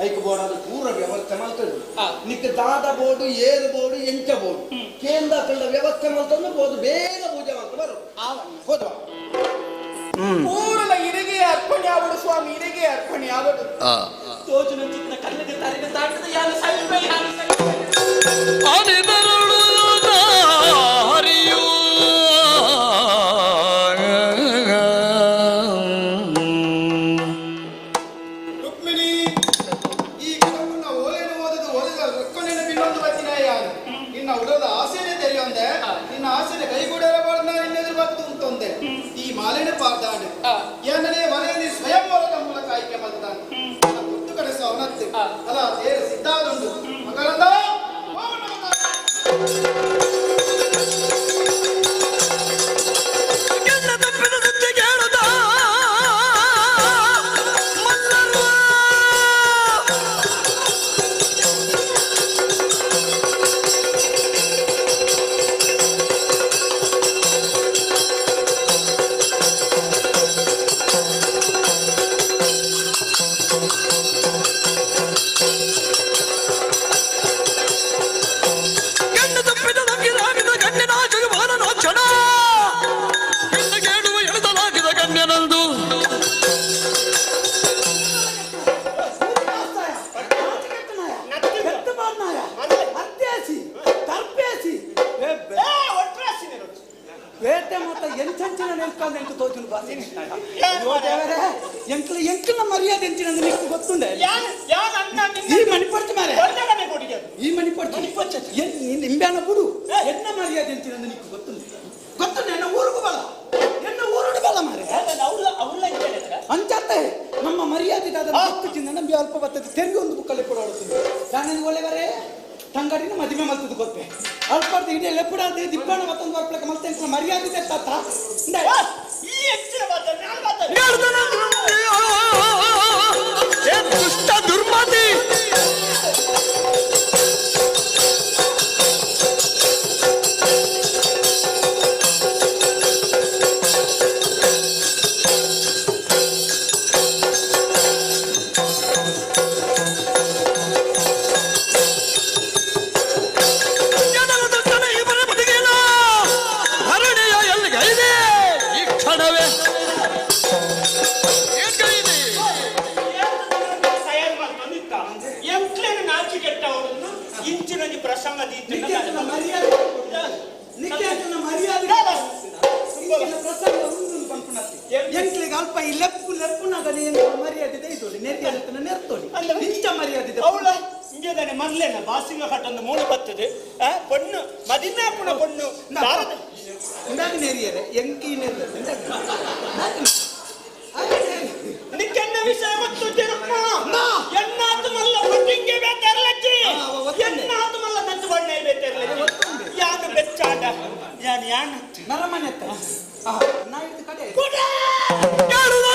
Speaker 6: ಐಕ್ ಬೋಡಾದ ಪೂರ ವ್ಯವಸ್ಥೆ ಮಾಡ್ತದೆ ನಿಕ್ ದಾದ ಬೋರ್ಡು ಏರು ಬೋರ್ಡು ಎಂಚ ಬೋರ್ಡು ಕೇಂದ್ರ ಕಂಡ ವ್ಯವಸ್ಥೆ ಮಾಡ್ತಂದ್ರೆ ಬೋದು ಬೇಗ ಪೂಜೆ ಮಾಡ್ತಾ ಬರು ಹೋದ್ವಾ
Speaker 4: ಪೂರ್ಣ ಇರಿಗೆ ಅರ್ಪಣೆ ಆವಡು ಸ್ವಾಮಿ ಇರಿಗೆ ಅರ್ಪಣೆ ಆವಡು ತೋಜುನ ಚಿತ್ರ ಕಲ್ಲಗೆ ತರಗ ತಾಟದ ಯಾನು ಸಲ್ಪೆ ಯಾನು ಸಲ್ಪೆ
Speaker 5: ಹರಿಯು
Speaker 4: ರುಕ್ಮಿಣಿ ಈ ಕಡಪುನ ಓಲೆನು ಓದದು ಓದಿದ ರೊಕ್ಕನೆನ ಬಿನ್ನೊಂದು ಬತ್ತಿನ ಯಾನು ನಿನ್ನ ಉಡದ ಆಸೆನೆ ತೆರೆಯೊಂದೆ ನಿನ್ನ ಆಸೆನೆ ಕೈಗೂಡರಬಾರ್ದ ನಿನ್ನೆದುರು ಬತ್ತು ಉಂಟೊಂದೆ ಈ ಮಾಲೆನೆ ಪಾರ್ದಾಂಡೆ ಏನನೇ ಮನೆಯಲ್ಲಿ ಸ್ವಯಂವರದ ಮೂಲಕ ಆಯ್ಕೆ ಮಾಡ್ತಾನೆ ಗೊತ್ತು ಕಡೆಸ ಅವನತ್ತೆ ಅಲ್ಲ ತೇರು ಸಿದ್ಧಾದುಂಡು ಮಕರಂದ
Speaker 5: ಕೆನ್ನ ತಪ್ಪಿದ ಸುದ್ದಿ ಕೇಳುತ್ತ ಮಲ್ಲರು ಕೆನ್ನ ತಪ್ಪಿದ ನಂಗಿರಾಗಿದ ಕಣ್ಣಿನ ಜಗಮಾನನ ಕ್ಷಣ ಹೆಣ್ಣು ಕೇಳುವ ಎಳೆದಲಾಗಿದ ಕನ್ಯನಂದು
Speaker 1: ಬೇಟೆ ಮತ್ತ ಎಂಚಂಚಿನ ನೆನ್ಕೊಂಡು ಎಂಕು ತೋಚುನು ಬಾಸಿ ದೇವರೇ ಎಂಕ್ಲ ಎಂಕ್ಲ ಮರ್ಯಾದೆ ಎಂಚಿನ ನಿಕ್ಕು ಗೊತ್ತುಂಡೆ ಈ ಮಣಿಪಡ್ತು ಮಾರೆ ಈ ಮಣಿಪಡ್ತು ನಿಂಬ್ಯಾನ ಬುಡು ಎನ್ನ ಮರ್ಯಾದೆ ಎಂಚಿನ ನಿಕ್ಕು ಗೊತ್ತುಂಡೆ ಗೊತ್ತುಂಡೆ ಎನ್ನ ಊರಿಗೂ ಬಲ ಎನ್ನ ಊರುಡು ಬಲ ಮಾರೆ ಅಂಚತ್ತೆ ನಮ್ಮ ಮರ್ಯಾದೆ ಗೊತ್ತು ಚಿನ್ನ ನಂಬಿ ಅಲ್ಪ ಬರ್ತದೆ ತೆರಿಗೆ ಒಂದು ಬುಕ್ಕಲ್ಲಿ ಕೂಡ ಆಡುತ್ತದೆ ನಾನೇನು ಒಳ್ಳೆವರೇ ತಂಗಡಿನ ಮದುವೆ ಮಲ್ತದ್ದು ಗೊತ್ತೆ ಅಲ್ಪರ್ದು ಇಡೀ ಲೆಪ್ಪುಡಾದ ದಿಬ್ಬಣ ಮತ್ತೊಂದು ಬರ್ಪ್ಲಕ ಮಲ್ತೆ ಎಂಕ್ಲ ಮರ್ಯಾದೆ ತಾತ
Speaker 2: ಈ ಹೆಚ್ಚಿನ ಮಾತಾಡ ನಾನು ಮಾತಾಡ
Speaker 5: ಏ ದುಷ್ಟ ದುರ್ಮತಿ ಜನರ ದುಷ್ಟನ ಇವರ ಬದುಕಿನ ಹರಣಿಯ ಎಲ್ಲಿಗೈದೆ ಈ ಕ್ಷಣವೇ ಏನ್ಗೈದೆ?
Speaker 2: ತಯಾರು ಮಾಡ್ಕೊಂಡಿತ್ತ ಎಂಕ್ಲೇನ ನಾಚಿ ಕೆಟ್ಟವರನ್ನು ಇಂಚಿನೊಂಜಿ ಪ್ರಸಂಗ
Speaker 1: ನಿತ್ಯ ಮರ್ಯಾದೆ ನಿತ್ಯ ಮರ್ಯಾದೆ ಇಂಚಿನ ಪ್ರಸಂಗ ಉಂಡು ಪನ್ಪುನತ್ತಿ ಎಂಕ್ಲಿಗೆ ಅಲ್ಪ ಈ ಲೆಪ್ಪು ಲೆಪ್ಪುನಾಗನೆ ಎಂತ ಮರ್ಯಾದೆ ಇದ್ದೋಳಿ ನೆರ್ತಿ ನೆರ್ತೋಳಿ ಇಂಚ ಮರ್ಯಾದೆ
Speaker 2: ಅವಳ ಇಂಗೇದಾನೆ ಮರ್ಲೇನ ಬಾಸಿಂಗ ಕಟ್ಟೊಂದು ಮೂಳು ಬರ್ತದೆ ಆ, ಪೊಣ್ಣು ಮದಿನಾಪುಣ ಪೊಣ್ಣು ದಾರದ
Speaker 1: ಇಂದಾಗಿ ನೇರಿಯರೆ ಎಂಕಿ ನೇರಿಯರೆ
Speaker 2: ನಿಕ್ಕೆನ್ನ ವಿಷಯ ಗೊತ್ತು ತಿರುಪ್ಪ ಎನ್ನಾತು ಮಲ್ಲ ಒಟ್ಟಿಗೆ ಬೇತಾರ್ಲಕ್ಕಿ ಎನ್ನಾತು ಮಲ್ಲ ನತ್ತು ಬಣ್ಣ ಬೇತಾರ್ಲಕ್ಕಿ ಯಾನು ಬೆಚ್ಚಾಟ ಯಾನು ಯಾನು
Speaker 1: ನರಮನೆ ನಾ ಇದು ಕಡೆ
Speaker 5: ಕೇಳುವ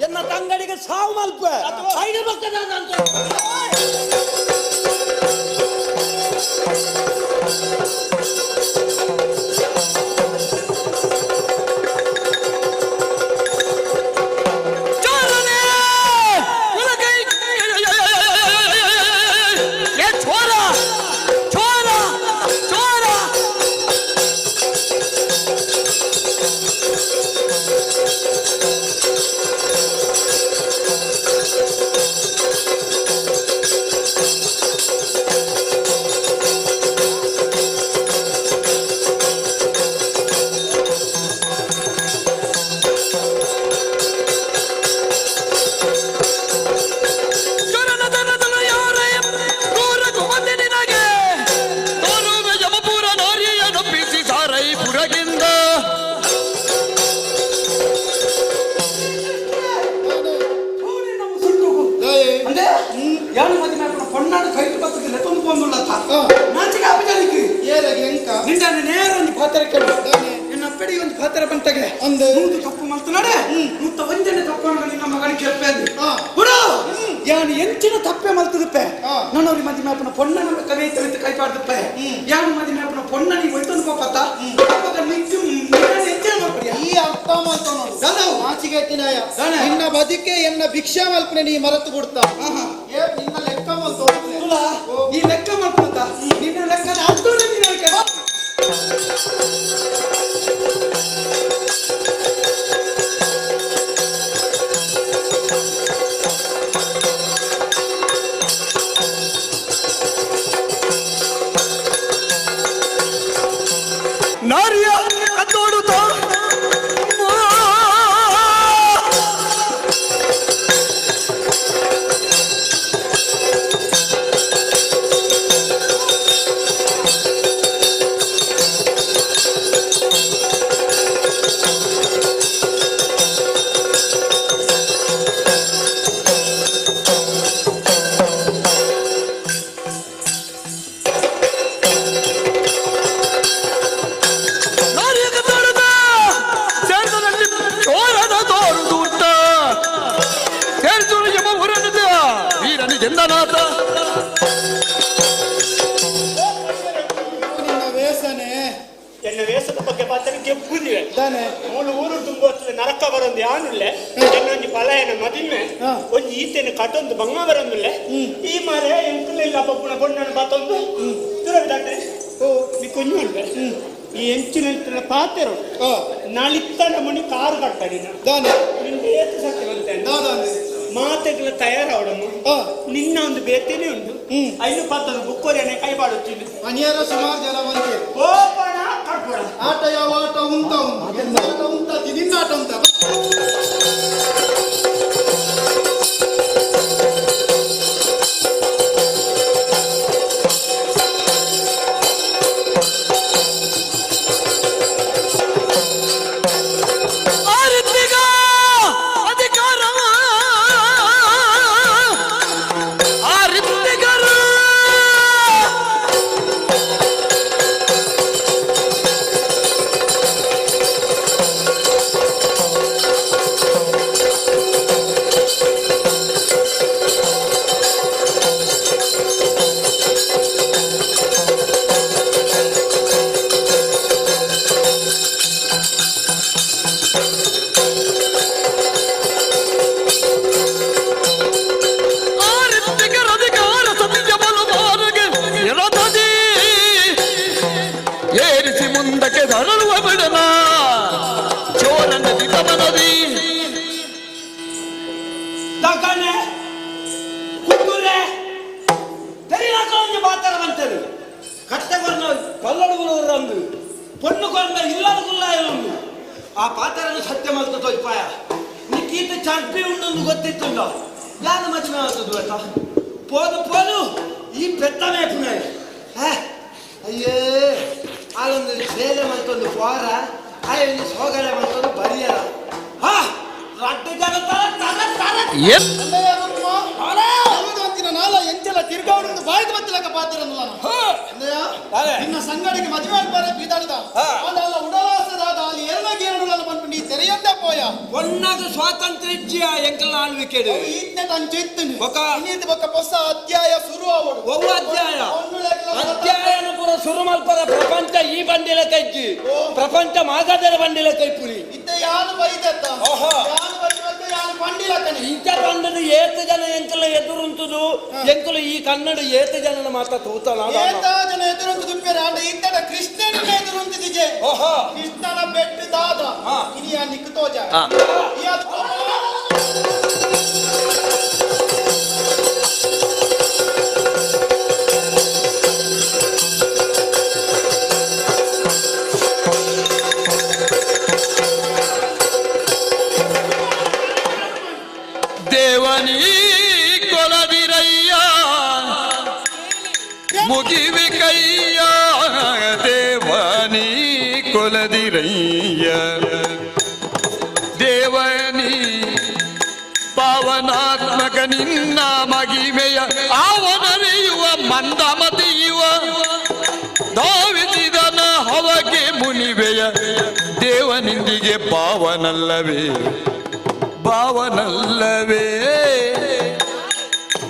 Speaker 6: ಎನ್ನ ತಂಗಡಿಗೆ ಸಾವು ಮಲ್ಪ ಐದು ಬರ್ತದ ಅಂತ.
Speaker 5: ಚೋರನೇ ಕುಲಕೈ ಏ ಚೋರ ಚೋರ ಚೋರ. ಚೊರನ ದನದನ ಯಾರೇ ಕ್ರೂರ ಕುಮತಿ ನಿನಗೆ ತೋರುವೆ ಯಮಪುರ ನಾರಿಯ ನೊಪ್ಪಿಸಿ ಸಾರೈ ಪುರಗಿಂದ.
Speaker 1: ಅಂದೆ ಯಾನು ಮದಿಮೆ ಆಪುನ ಪೊಣ್ಣಾಡು ಕೈಟ್ ಬತ್ತದ ಲೆತ್ತೊಂದು ಪೋಂದುಳ್ಳತ್ತ ನಾಚಿಕೆ ಅಪಜನಿಕ್
Speaker 4: ಏರಗೆ ಎಂಕ
Speaker 1: ನಿಂದಾನೆ ನೇರ ಒಂಜಿ ಪಾತ್ರ ಕೇಳು.
Speaker 4: ದಾನೆ?
Speaker 1: ನಿನ್ನ ಅಪ್ಪಡಿ ಒಂಜಿ ಪಾತ್ರ ಬಂತಗೆ
Speaker 4: ಅಂದೆ.
Speaker 1: ನೂದು ತಪ್ಪು ಮಲ್ತನಡೆ ಮುತ್ತ ಒಂಜನೆ ತಪ್ಪು ನಿನ್ನ ಮಗನಿಗೆ ಕೇಳ್ಪೆ ಬಿಡು ಯಾನು ಎಂಚಿನ ತಪ್ಪೆ ಮಲ್ತದಪ್ಪೆ. ನನ್ನೋರಿ ಮದಿಮೆ ಆಪುನ ಪೊಣ್ಣನ ಕೈ ತಳಿತು ಕೈ ಪಾಡ್ದಪ್ಪೆ. ಯಾನು ಮದಿಮೆ ಆಪುನ ಪೊಣ್ಣನಿ ಒಯ್ತೊಂದು ಪೋಪತ್ತ ಅಪಗ ನಿಕ್ಕು ನಿನ್ನ ಎಂಚಿನ ಮಲ್ಪಡಿಯ
Speaker 4: ಈ ಅರ್ಥ ಮಲ್ತೊನೋಡು
Speaker 1: ದಾದವು.
Speaker 4: ನಾಚಿಗೆ ಎತ್ತಿನಾಯ.
Speaker 1: ದಾನೆ?
Speaker 4: ನಿನ್ನ ಬದುಕೆ ಎನ್ನ ಭಿಕ್ಷಾ ಮಲ್ಪನೆ ನೀ ಮರೆತು ಕೊಡ್ತಾ. ಏ ನಿನ್ನ ಲೆಕ್ಕ ಮಲ್ತೋ.
Speaker 1: ತುಲ ಈ ಲೆಕ್ಕ ಮಲ್ಪುತ್ತ ನಿನ್ನ ಲೆಕ್ಕದ ಅರ್ಥನೇ ನೀನು ಕೇಳು.
Speaker 5: ನಾರಿಯ ಕದ್ದೋಡುತ್ತ ನಾರಿಯ ಕದ್ದೋಡುತ್ತ ಸೇರಿದಲ್ಲಿ ಚೋರನ ತೋರುದೂತ ಸೇರಿಸು ಯಮಪುರನದ ವೀರನಿಗೆಂದನಾಥ.
Speaker 4: ನಿನ್ನ ವೇಸನೆ
Speaker 2: ಎನ್ನ ವೇಷದ ಬಗ್ಗೆ ಪಾತ್ರ ಗೆಬ್ಬುದಿವೆ.
Speaker 4: ದಾನೆ?
Speaker 2: ಮೂಲು ಊರು ತುಂಬುತ್ತದೆ ನರಕ ಬರೊಂದು ಯಾನುಲ್ಲೆ ಎನ್ನೊಂಜಿ ಪಲಾಯನ ಮದಿಮೆ ಒಂಜಿ ಈತೆನ ಕಟೊಂದು ಬಂಗ ಬರೊಂದುಲ್ಲೆ ಈ ಮಾರೆ ಎಂಕುಲಿಲ್ಲ ಪಪ್ಪುನ ಪೊಣ್ಣನ ಬಾತೊಂದು ದುರವಿದಾಗ್ತದೆ. ನೀ ಕೊಂಜು ಉಲ್ವೆ ಈ ಎಂಚಿನ ಪಾತೆರು ನಾಳಿತ್ತನ ಮುನಿ ಕಾರು ಕಟ್ಟಾಡಿ.
Speaker 4: ದಾನೆ?
Speaker 2: ನಿನ್ನ ಏತು ಸತ್ಯ ಬಂತೇನೆ.
Speaker 4: ದಾದಾನೆ?
Speaker 2: ಮಾತೆಗಳ ತಯಾರಾವಡಮ್ಮ. ನಿನ್ನ ಒಂದು ಬೇತೇನೆ ಉಂಟು ಐನು ಪಾತ್ರದ ಬುಕ್ಕೋರಿಯನೆ ಕೈ ಬಾಡುತ್ತೀನಿ.
Speaker 4: ಮನಿಯರ ಸುಮಾರು ಜನ ಬಂತೆ.
Speaker 2: ಕೋಪಣ ಕಡ್ಪುರ.
Speaker 4: ಆಟ ಯಾವ ಆಟ ಉಂಟ ಉಂಟು ಎನ್ನ ಆಟ ಉಂಟ ನಿನ್ನ ಆಟ ಉಂಟ.
Speaker 5: ಆರಿತ್ವಿಗ ಅಧಿಕಾರವ ಆರಿತ್ವಿಗರು ಆರಿತ್ವಿಗರ ಅಧಿಕಾರ ಸತಿಯ ಬಲಮಾನಗೆ ಇರತದಿ ಏರಿಸಿ ಮುಂದಕ್ಕೆ ಧರಳುವ ಬಿಡನ ಚೋರನ ದಿತಮನದಿ.
Speaker 6: ತಕನೆ ಕುಕ್ಕುರೆ ತೆರಿನಾಕ ಒಂಜಿ ಪಾತ್ರ ಬಂತೇನೆ ಕಟ್ಟೆ ಕೊರ್ನ ಕಲ್ಲಡುಗುಲಂದು ಪೊಣ್ಣು ಕೊರ್ನ ಇಲ್ಲದ ಗುಲ್ಲಾಯ ಉಂಡು ಆ ಪಾತ್ರನ ಸತ್ಯ ಮಲ್ತ ತೋಯ್ಪಾಯ ನಿಕ್ಕೀತ ಚರ್ಪಿ ಉಂಡೊಂದು ಗೊತ್ತಿತ್ತುಂಡ ಯಾನು ಮದುವೆ ಆಗ್ತದೆ ಆಯ್ತಾ ಪೋದು ಪೋದು ಈ ಪೆತ್ತ ಮೇಪುನೆ ಅಯ್ಯೇ ಆಲೊಂದು ಸೇಲೆ ಮಲ್ತೊಂದು ಪೋರ ಆಯೊಂದು ಸೋಗಲೆ ಮಲ್ತೊಂದು ಬರಿಯರ ಹಾ ರಡ್ಡು ಜನ ತರ ತರ ತರ.
Speaker 5: ಎತ್
Speaker 4: ಅಲ್ಲಯ್ಯ ರುಕ್ಮ, ಹೌದು ಅಂತಿನ ನಾಲ ಎಂಚಲ ತಿರ್ಗಾವಣೊಂದು ಬಾಯ್ದು ಬತ್ತಿಲಕ ಪಾತಿರನ್ನುಲ್ಲ ಅಲ್ಲಯ್ಯ ನಿನ್ನ ಸಂಗಡಿಗೆ ಮದುವೆ ಆಡ್ಬಾರೆ ಬೀದಾಡಿದ ಆಂಡ ಅಲ್ಲ ಉಡಲಾಸದಾದ ಅಲ್ಲಿ ಎರಡ ಗೇರುಡಲ ಬಂದ್ಬಿಟ್ಟು ನೀ ತೆರೆಯಂದೆ ಪೋಯ. ಪೋಯ
Speaker 6: ಒನ್ನಾಗ ಸ್ವಾತಂತ್ರ್ಯ ಇಜ್ಜಿಯ ಎಂಕಲ್ನ ಆಳ್ವಿಕೆಡು
Speaker 4: ಈತ್ನೆ ತಂಚೆತ್ತುನಿ
Speaker 6: ಬೊಕ?
Speaker 4: ಇನ್ನಿಂದ ಬೊಕ ಹೊಸ ಅಧ್ಯಾಯ ಶುರು ಆವಡು
Speaker 6: ಒವ್ವ ಅಧ್ಯಾಯ ಅಧ್ಯಾಯನ ಪೂರ ಶುರು ಮಲ್ಪರ ಪ್ರಪಂಚ ಈ ಬಂಡಿಲ ಕೈಜಿ ಪ್ರಪಂಚ ಮಾಗಾದರ ಬಂಡಿಲ ಕೈಪುರಿ
Speaker 4: ಇತ್ತೆ ಯಾನು ಬೈದತ್ತ
Speaker 6: ಓಹೋ.
Speaker 4: ಯಾನು ಬೈದತ್ತ ಯಾನು ಬಂಡಿಲಕ್ಕನೆ
Speaker 6: ಇಂಚ ಬಂಡದ ಏತ ಜನ ಎಂಕಲ ಎದುರುಂತುದು ಎಂಕಲು ಈ ಕನ್ನಡ ಏತ ಜನನ ಮಾತ ತೂತನ
Speaker 4: ಏತ ಜನ ಎದುರುಂತು ದುಪ್ಪೆರ ಅಂಡ ಇತ್ತಡ ಕೃಷ್ಣನ ಎದುರುಂತಿದಿಜೆ
Speaker 6: ಓಹೋ
Speaker 4: ಕೃಷ್ಣನ ಬೆಟ್ಟು ದಾದ
Speaker 6: ಹಾ.
Speaker 4: ಇನಿಯ ನಿಕ್ಕು ತೋಜ
Speaker 5: ಹಾ.
Speaker 4: ಇಯ
Speaker 5: ದೇವನೀ ಕೊಲದಿರಯ್ಯ ಮುಗಿವಿ ಕೈಯ ದೇವನೀ ಕೊಲದಿರಯ್ಯ ದೇವನೀ ಪಾವನಾತ್ಮಕ ನಿನ್ನ ಮಗಿಮೆಯ ಆವನರಿಯುವ ಮಂದಮತಿಯುವ ಧಾವಿಸಿದನ ಹವಗೆ ಮುನಿವೆಯ ದೇವನಿಂದಿಗೆ ಪಾವನಲ್ಲವೇ ಭಾವನಲ್ಲವೇ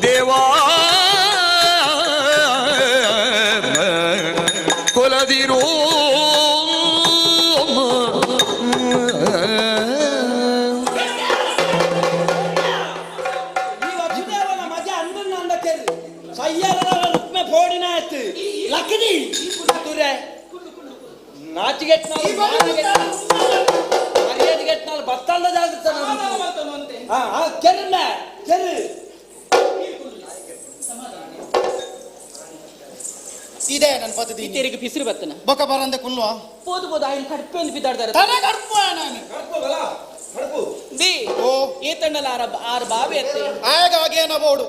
Speaker 5: ದೇವಾ ಕೊಲದಿರೋ
Speaker 6: ಈ ವಸುದೇವನ ಮಜ ಅಂದನ್ನ ಅಂದ ಕೆರಿ ಸಯ್ಯರ ರುಕ್ಮೆ ಫೋಡಿನ ಆಯ್ತು ಲಕ್ಕದಿ ತುರೆ ನಾಚಿಗೆಟ್ನಾಲ್ ಮರ್ಯಾದೆಗೆಟ್ನಾಲ್ ಬತ್ತಂಡ ಜಾಗೃತ ಹಾ ಹಾ ಕೆರ್ಮ ಕೆರು
Speaker 4: ಇದೆ ನನ್ನ ಪದ್ಧತಿ
Speaker 2: ಇತ್ತೇರಿಗೆ ಪಿಸಿರು ಬತ್ತನ
Speaker 4: ಬೊಕ ಬರಂದೆ ಕುಲ್ವಾ
Speaker 2: ಪೋದು ಪೋದು ಆಯ್ನ ಕಡ್ಪೆ ಒಂದು ಬಿದ್ದಾಡ್ದಾರ
Speaker 4: ತಲೆ ಕಡ್ಪು ನಾನು
Speaker 2: the
Speaker 4: ಓ
Speaker 2: ಏತಣ್ಣಲ ಆರ ಆರು ಬಾವೆ ಅತ್ತೆ
Speaker 4: ಆಗ ಆಗೇನ ಬೋಡು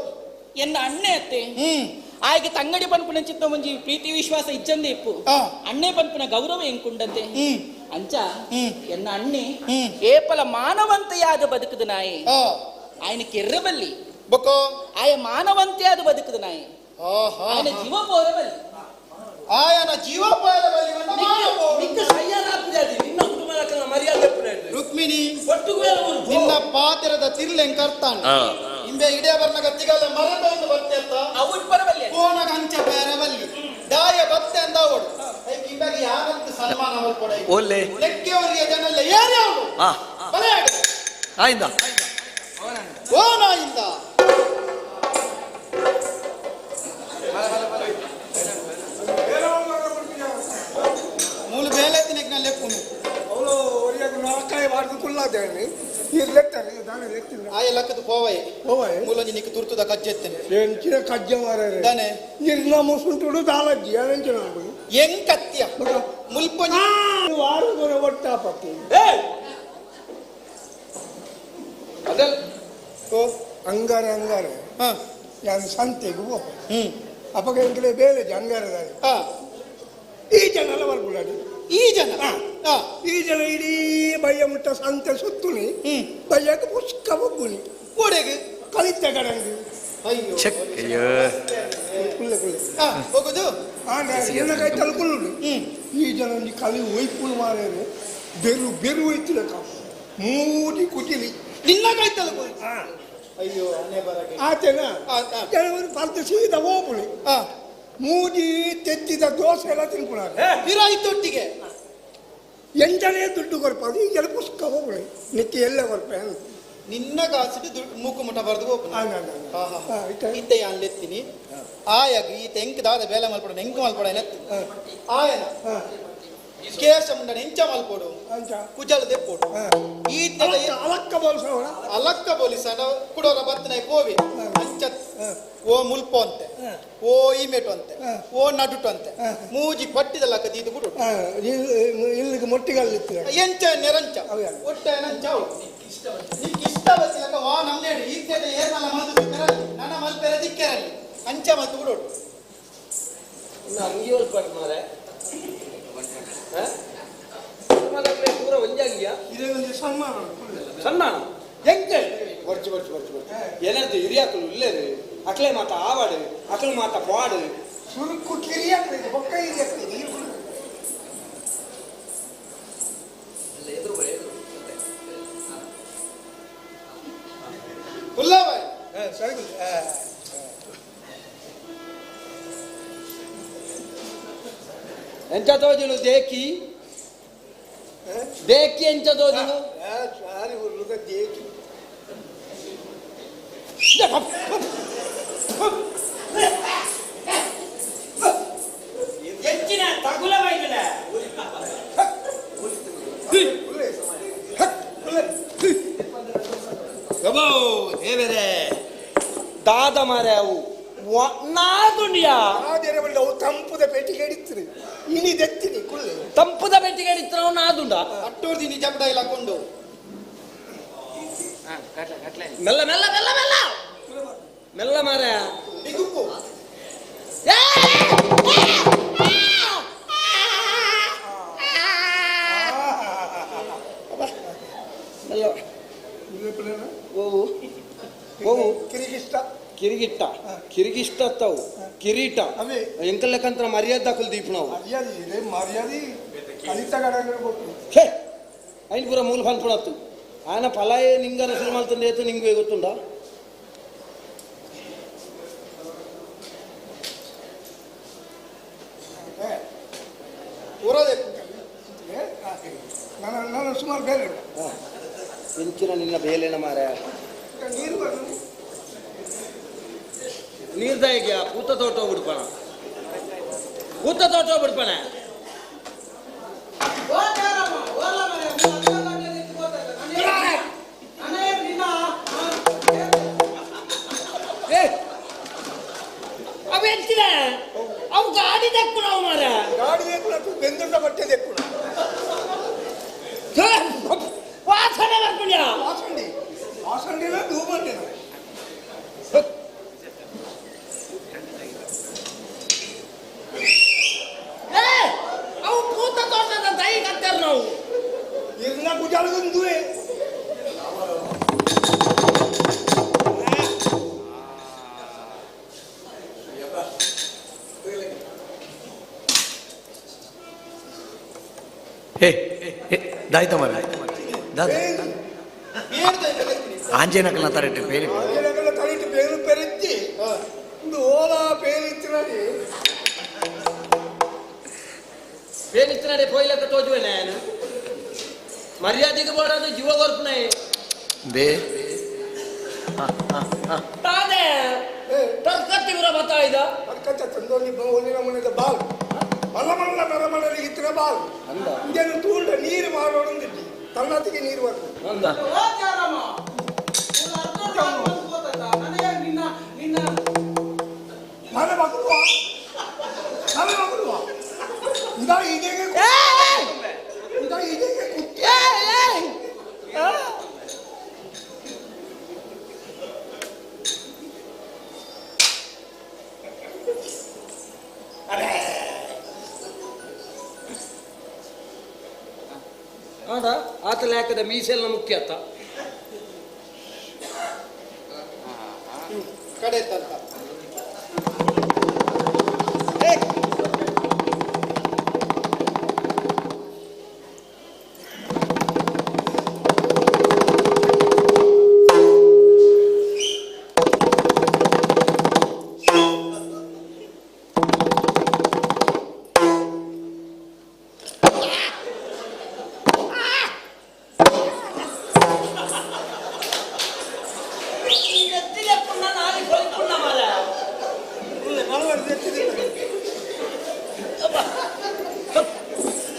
Speaker 2: ಎನ್ನ ಅಣ್ಣೆ ಅತ್ತೆ
Speaker 4: ಹ್ಮ್
Speaker 2: ಆಯ್ಗೆ ತಂಗಡಿ ಪನ್ಪುನ ಚಿತ್ತ ಮುಂಜಿ ಪ್ರೀತಿ ವಿಶ್ವಾಸ ಇಜ್ಜಂದೆ ಇಪ್ಪು
Speaker 4: ಆ.
Speaker 2: ಅಣ್ಣೆ ಪನ್ಪುನ ಗೌರವ ಎಂಕುಂಡಂತೆ
Speaker 4: ಹ್ಮ್.
Speaker 2: ಅಂಚ
Speaker 4: ಹ್ಮ್.
Speaker 2: ಎನ್ನ ಅಣ್ಣೆ
Speaker 4: ಹ್ಮ್.
Speaker 2: ಏಪಲ ಮಾನವಂತೆಯಾದ ಬದುಕುದ ನಾಯಿ
Speaker 4: ಆ
Speaker 2: ಆಯ್ನ ಕೆರ್ರಬಲ್ಲಿ
Speaker 4: ಬೊಕೋ
Speaker 2: ಆಯ ಮಾನವಂತೆಯಾದ ಬದುಕುದ ನಾಯಿ
Speaker 4: ಆಹಾ
Speaker 2: ಆಯ್ನ ಜೀವ ಪೋರಬಲ್ಲಿ
Speaker 4: ಆಯನ ಜೀವೋಪಾಯದ ಬಲಿ ಬಂದ ಮಾನವ.
Speaker 6: ನಿಕ್ಕ ಸಯ್ಯರ ಹಾಕುದಾದಿ ನಿನ್ನ ಕುಟುಂಬದ ಮರ್ಯಾದೆ
Speaker 4: ರುಕ್ಮಿಣಿ
Speaker 6: ಒಟ್ಟಿಗೂ
Speaker 4: ನಿನ್ನ ಪಾತ್ರದ ತಿರ್ಲೆಂ ಕರ್ತಾನ ಇಂಬೆ ಇಡೇ ಬರ್ನ ಗತ್ತಿಗಲ್ಲ ಮರದ ಒಂದು ಬತ್ತೆ ಅತ್ತ
Speaker 2: ಅವ್ರು ಪರಬಲ್ಲಿ
Speaker 4: ಕೋನಗ ಅಂಚ ಬೇರೆ ಬಲ್ಲಿ ದಾಯ ಬತ್ತೆ ಅಂದ ಅವಳು ಇಂಬೆಗೆ ಯಾರಂತ ಸನ್ಮಾನ ಕೊಡ
Speaker 5: ಒಲ್ಲೆ.
Speaker 4: ಲೆಕ್ಕೆಯವರಿಗೆ ಜನಲ್ಲ ಏರೇ ಅವಳು
Speaker 5: ಆ.
Speaker 4: ಬಲೆ
Speaker 5: ಆಯ್ದ
Speaker 4: ಓ ನಾಯಿಂದ ಮೂಲು ಬೇಲೆ ತಿನ್ನಕ್ಕೆ ನಾನು ಲೆಪ್ಪುನು
Speaker 1: ಅವಳು ಒರಿಯಾಗ ನಾಲ್ಕಾಯಿ ವಾರದ ಕುಲ್ಲಾದೇನೆ ನೀರು ಲೆತ್ತಾರೆ ದಾನೆ ಲೆತ್ತಿಲ್ಲ
Speaker 4: ಆಯ ಲಕ್ಕದ ಪೋವಯೆ
Speaker 1: ಪೋವಯೆ?
Speaker 4: ಮೂಲೊಂಜಿ ನಿಕ್ಕು ತುರ್ತುದ ಕಜ್ಜೆತ್ತೇನೆ
Speaker 1: ಎಂಚಿನ ಕಜ್ಜ ಮಾರ್ರೆ
Speaker 4: ದಾನೆ
Speaker 1: ನೀರು ನಮ್ಮ ಸುಂಟುಡು ದಾಲಜ್ಜಿ ಎಂಚಿನ
Speaker 4: ಎಂಕತ್ಯ ಮುಲ್ಪೊಂಜಿ
Speaker 1: ವಾರದ ಒಟ್ಟಾಪತ್ತಿ
Speaker 6: ಅದಲ್ಲ
Speaker 4: ಓ
Speaker 1: ಅಂಗಾರೆ ಅಂಗಾರೆ
Speaker 4: ಹಾ
Speaker 1: ನಾನು ಸಂತೆಗೆ ಹೋಗ
Speaker 4: ಹ್ಮ್
Speaker 1: ಅಪ್ಪಗ ಎಂಕಲೆ ಬೇಲೆ ಅಂಗಾರದಾರೆ
Speaker 4: ಹಾ
Speaker 1: ಈ ಜನ ಎಲ್ಲ ಬರ್ಬಿಡಾಡಿ
Speaker 4: ಈ ಜನ ಹಾ
Speaker 1: ಈ ಜನ ಇಡೀ ಬಯ್ಯ ಮುಟ್ಟ ಸಂತೆ ಸುತ್ತುನಿ
Speaker 4: ಹ್ಮ್.
Speaker 1: ಬಯ್ಯಕ್ಕೆ ಪುಷ್ಕ ಹೋಗುನಿ
Speaker 4: ಓಡೆಗೆ
Speaker 1: ಕಲಿತ ಕಡಂಗಿ
Speaker 4: ಅಯ್ಯೋ
Speaker 5: ಚೆಕ್ ಅಯ್ಯೋ
Speaker 1: ಕುಳ್ಳೆ ಕುಳ್ಳೆ
Speaker 4: ಹಾ ಹೋಗುದು
Speaker 1: ಆಂಡ ಎನ್ನ ಕೈ ತಲುಕುಳ್ಳು ಈ ಜನ ಒಂಜಿ ಕಲಿ ಒಯ್ಪುನು ಮಾರೇನು ಬೆರು ಬೆರು ಒಯ್ತಿಲಕ ಮೂಡಿ ಕುಟಿಲಿ
Speaker 4: ನಿನ್ನ ಕೈ ತಲುಪು ಅಯ್ಯೋ ಅನೇ ಬರಗೆ
Speaker 1: ಆತೇನ
Speaker 4: ಆ, ಆ.
Speaker 1: ಕೆಲವರು ಪರ್ದು ಸೀದಾ ಹೋಗುನಿ
Speaker 4: ಹಾ
Speaker 1: ಮೂಡಿ ತೆತ್ತಿದ ದೋಸೆ ಎಲ್ಲ ತಿನ್కున్నారు
Speaker 4: ಇರಾಯ್ತೊಟ್ಟಿಗೆ
Speaker 1: ಎಂಟನೇ ದುಡ್ಡು ಕೊರ್ಪದು ಈ ಜನ ಪುಸ್ತಕ ಹೋಗುನಿ ನಿತ್ಯ ಎಲ್ಲ ಕೊರ್ಪೆ
Speaker 4: ನಿನ್ನ ಕಾಸಿಗೆ ದುಡ್ಡು ಮೂಕು ಮುಟ ಬರ್ದು ಹೋಗುನು
Speaker 1: ಆ, ನಾ, ನಾ, ನಾ.
Speaker 4: ಹಾ, ಹಾ.
Speaker 1: ಹಾ, ಇತ್ತೆ?
Speaker 4: ಇತ್ತೆ ಯಾನ್ ಲೆತ್ತೀನಿ ಆಯಾಗ ಈತ ಎಂಕ್ ದಾದ ಬೇಲೆ ಮಲ್ಪಡ ಎಂಕ್ ಮಲ್ಪಡ ನೆತ್ತಿ ಆಯನ
Speaker 1: ಹಾ.
Speaker 4: ಕೇಶ ಮುಂಡನ ಎಂಚ ಮಲ್ಪೋಡು
Speaker 1: ಅಂಚ
Speaker 4: ಕುಜಲ ದೆಪ್ಪೋಡು
Speaker 1: ಹಾ.
Speaker 4: ಈತ
Speaker 1: ಅಲಕ್ಕ ಅಲಕ್ಕ ಬೋಲ್ಸವರ
Speaker 4: ಅಲಕ್ಕ ಪೊಲೀಸನ ಕುಡೋರ ಬತ್ತನೆ ಕೋವಿ ಅಂಚ ಓ ಮುಲ್ಪೋ ಅಂತೆ ಓ ಈಮೇಟು ಅಂತೆ ಓ ನಡುಟು ಅಂತೆ ಮೂಜಿ ಪಟ್ಟಿದ ಲಕ್ಕ ದೀದು ಬಿಡು
Speaker 1: ಇಲ್ಲಿಗೆ ಮೊಟ್ಟಿಗಲ್ಲಿತ್ತು
Speaker 4: ಎಂಚ ನೆರಂಚ
Speaker 1: ಹೌದು.
Speaker 4: ಒಟ್ಟ ನಂಚ ಅವು ನಿಕ್ ಇಷ್ಟ ಬತ್ತಿಲಕ್ಕ ವಾ ನಮ್ನೇಡು ಈತೇಟ ಏರ್ನಲ್ಲ ಮಲ್ತು ದಿಕ್ಕರಲ್ಲಿ ನನ್ನ ಮಲ್ಪೆರ ದಿಕ್ಕೆರಲ್ಲಿ ಅಂಚ ಮಲ್ತು ಬಿಡೋಡು
Speaker 6: ಇನ್ನು ಅಂಗಿ ಹೊಲ್ಪಾಡು ಮಾರೆ ಪೂರ ಒಂಜಿ ಅಂಗಿಯ
Speaker 1: ಇದೇ ಒಂದು ಸನ್ಮಾನ ಉಂಟು.
Speaker 6: ಸನ್ಮಾನ ಎಂಕೆ ಬರ್ಚು ಬರ್ಚು ಬರ್ಚು ಬರ್ಚು ಏನದು ಹಿರಿಯಾಕಲು ಇಲ್ಲೇರು ಅಕ್ಲೆ ಮಾತ ಆವಾಡು ಅಕ್ಲು ಮಾತ ಪಾಡು
Speaker 1: ಸುರುಕು ಕಿರಿಯಾಗ್ತದೆ ಬೊಕ್ಕ ಹಿರಿಯಾಗ್ತದೆ ನೀರು ಕುಡಿದು.
Speaker 6: ಎಂಚ ತೋಜುನು ದೇಕಿ ದೇಕಿ ಎಂಚ ತೋಜುನು
Speaker 4: ಸಾರಿ ಉರ್ಲುದ ದೇಕಿ
Speaker 2: ಹೆಚ್ಚಿನ ತಗುಲ ಬೈದಿಲ್ಲ
Speaker 6: ದೇವರೇ ದಾದ ಮಾರೆ ಅವು ನಾದುಂಡಿಯಾ
Speaker 4: ಅವು ತಂಪುದ ಪೆಟ್ಟಿಗೆ ಹಿಡಿತ್ರಿ ಇನಿ ದೆತ್ತಿನಿ ಕುಳ್ಳೆ
Speaker 6: ತಂಪುದ ಪೆಟ್ಟಿಗೆ ಹಿಡಿತ್ರ ಅವು ನಾದುಂಡ
Speaker 4: ಅಟ್ಟೋರ್ದಿ ನಿಜ ಬಿಡ ಇಲ್ಲ ಕೊಂಡು
Speaker 6: ಮೆಲ್ಲ ಮೆಲ್ಲ ಮೆಲ್ಲ ಮೆಲ್ಲ ಮೆಲ್ಲ ಮಾರೆ
Speaker 4: ಬಿಗುಪ್ಪು
Speaker 6: ಮೆಲ್ಲ ಓವು ಓವು
Speaker 4: ಕಿರಿಗಿಷ್ಟ
Speaker 6: ಕಿರಿಗಿಟ್ಟ ಕಿರಿಗಿಷ್ಟ ತಾವು ಕಿರೀಟ
Speaker 4: ಅವೇ.
Speaker 6: ಎಂಕಲ್ಲಕ್ಕಂತ ಮರ್ಯಾದೆ ದಾಖಲು ದೀಪ ನಾವು
Speaker 4: ಮರ್ಯಾದೆ ಇದೆ ಮರ್ಯಾದೆ ಅಲಿತಗಡಗಳು ಕೊಟ್ಟು
Speaker 6: ಛೇ ಐನ್ ಪೂರ ಮೂಲ ಪನ್ಪುಣತ್ತು ఆయన పలాయే నింగర సినిమాలతో ఏతో నింగు ఎగుతుందా
Speaker 4: ಊರದೇ ನಾನು ಸುಮಾರು ಬೇರೆ
Speaker 6: ಎಂಚಿನ ನಿನ್ನ ಬೇಲೇನ ಮಾರ
Speaker 4: ನೀರು ಬರ್ತದೆ
Speaker 6: ನೀರ್ದಾಯಿಗೆ ಪೂತ ತೋಟ ಬಿಡ್ಪಣ ಪೂತ ತೋಟ ಬಿಡ್ಪಣ
Speaker 2: ಅವು ಎಂಚಿನ ಅವು ಗಾಡಿ ದಕ್ಕುಣ ಅವು ಮಾರ
Speaker 4: ಗಾಡಿ ದೇಕುಣ ಬೆಂದುಂಡ ಬಟ್ಟೆ ದೇಕುಣ
Speaker 2: ವಾಸನೆ ಬರ್ಪುಣ್ಯ
Speaker 4: ವಾಸಂಡಿ ವಾಸಂಡಿನ ಧೂಮಂಡಿನ
Speaker 2: ಏ ಅವು ಪೂತ ತೋಟದ ದೈ ಕತ್ತಾರೆ ನಾವು
Speaker 4: ಇರ್ನ ಗುಜಾಲದುಂದುವೆ
Speaker 3: ಹೇ ಹೇ ದಾಯ್ತ ಮರ ದಾದ ಆಂಜೇನಕಲ್ನ ತರಟ್ಟು పేరు
Speaker 4: ಆಂಜನಕಲ್ನ ತರಟ್ಟು పేರು ಪೆರೆತ್ತಿ ಒಂದು ಓಲಾ పేరు ಇತ್ತಿನಡಿ
Speaker 6: పేరు పోయిలెక్క తోజువే నేను మర్యాదకి పోరాదు జీవ కొరుపునాయి
Speaker 3: they
Speaker 2: ತಾನೇ ತರ್ಕತ್ತಿ ಪೂರ ಬರ್ತಾ ಇದ್ದ
Speaker 4: ತರ್ಕತ್ತ ತಂದೋನಿ ಒಲಿನ ಮುನಿದ ಬಾಲ್ ಮಲ್ಲ ಮಲ್ಲ ಮರಮಲರಿಗೆ ಇತ್ತಿನ ಬಾಲ್
Speaker 6: ಅಂದ.
Speaker 4: ಇಂದೇನು ತೂಂಡ ನೀರು ಮಾರೋಡೊಂದಿಟ್ಟಿ ತನ್ನತಿಗೆ ನೀರು ಬರ್ತದೆ
Speaker 6: ಅಂದ
Speaker 4: ಮನೆ ಮಗಳುವ ಮನೆ ಮಗಳುವ ಇದ ಇದೇಗೆ ಇದ ಇದೇಗೆ ಕುತ್ತಿ
Speaker 6: ಆದ ಆತ ಲೇಖದ ಮೀಸೆಲ್ಲ ಮುಖ್ಯ ಆತ
Speaker 4: ಕಡೆ ತನಕ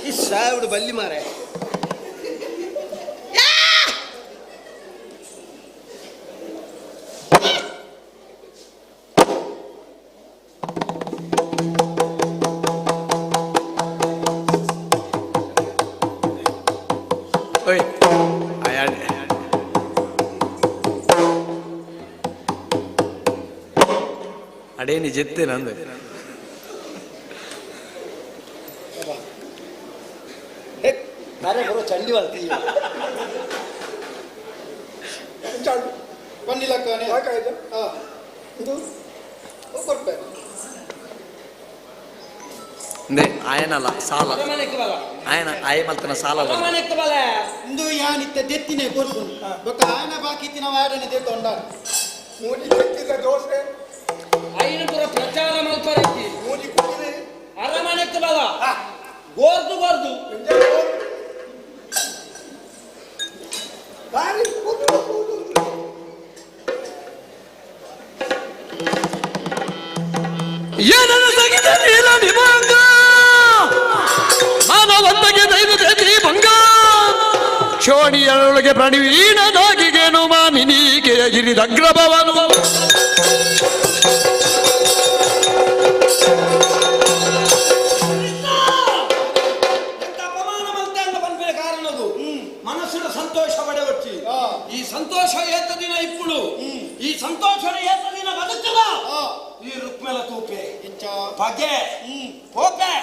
Speaker 6: ಈ ಸಾವಿರ ಬಲ್ಲಿ ಮಾರೆ
Speaker 3: ಓಯ್ ಅಯ್ಯಾಡ್ ಅಡೇನಿ ಜೆತ್ತೆ ನಂದು
Speaker 6: ಅರೆ ಬರೋ ಚಂಡಿ ಬರ್ತೀವಿ
Speaker 4: ಬಂದಿಲ್ಲಕ್ಕನೆ ಯಾಕಾಯ್ತು ಹಾಂ ಇದು ಕೊಡ್ಬೇಕು
Speaker 3: ಅಂದೆ ಆಯನಲ್ಲ ಸಾಲ
Speaker 6: ಅರಮನೆಗೆ ಬಲ
Speaker 3: ಆಯನ ಆಯ ಮಲ್ತನ ಸಾಲ
Speaker 6: ಅರಮನೆಗೆ ಬಲ
Speaker 4: ಇಂದು ಯಾನಿತ್ತ ದೆತ್ತಿನೇ ಕೊರ್ಪುಂಡು ಬೊಕ್ಕ ಆಯನ ಬಾಕಿ ತಿನ್ನ ವಾಡನೆ ದೆತ್ತೊಂಡ ಮೂಜಿ ಕೆತ್ತಿದ ದೋಸೆ
Speaker 6: ಐನಪುರ ಪ್ರಚಾರ ಮಲ್ಪರೈತಿ
Speaker 4: ಮೂಜಿ ಕುಡಿದೆ
Speaker 6: ಅರಮನೆಗೆ ಬಲ ಗೋರ್ದು ಗೋರ್ದು
Speaker 1: ಬಾರಿ
Speaker 5: ಏನನ್ನು ಸಗಿದ ನೀಲ ನಿಭಂಗ ಮಾನವಂತಗೆ ದೈವ ಭಂಗ ಕ್ಷೋಣಿಯರೊಳಗೆ ಪ್ರಣವೀಣನಾಗಿಗೇನು ಮಾನಿನೀಕೆಯ ಗಿರಿದಗ್ರಭವನು.
Speaker 6: ಎಂತ ಅಪಮಾನ ಮಲ್ತೆ ಅಂತ ಪನ್ಪಿನ ಕಾರಣದು ಮನಸ್ಸಿನ ಸಂತೋಷ ಪಡೆವಚ್ಚಿ. ಈ ಸಂತೋಷ ಏತ ದಿನ ಇಪ್ಪುಳು, ಈ ಸಂತೋಷ ಏತ ದಿನ ಬದುಕದ. ಈ ರುಕ್ಮೆಲ ತೂಪೆ
Speaker 4: ಇಂಚ
Speaker 6: ಬಗೆ ಪೋಪೆ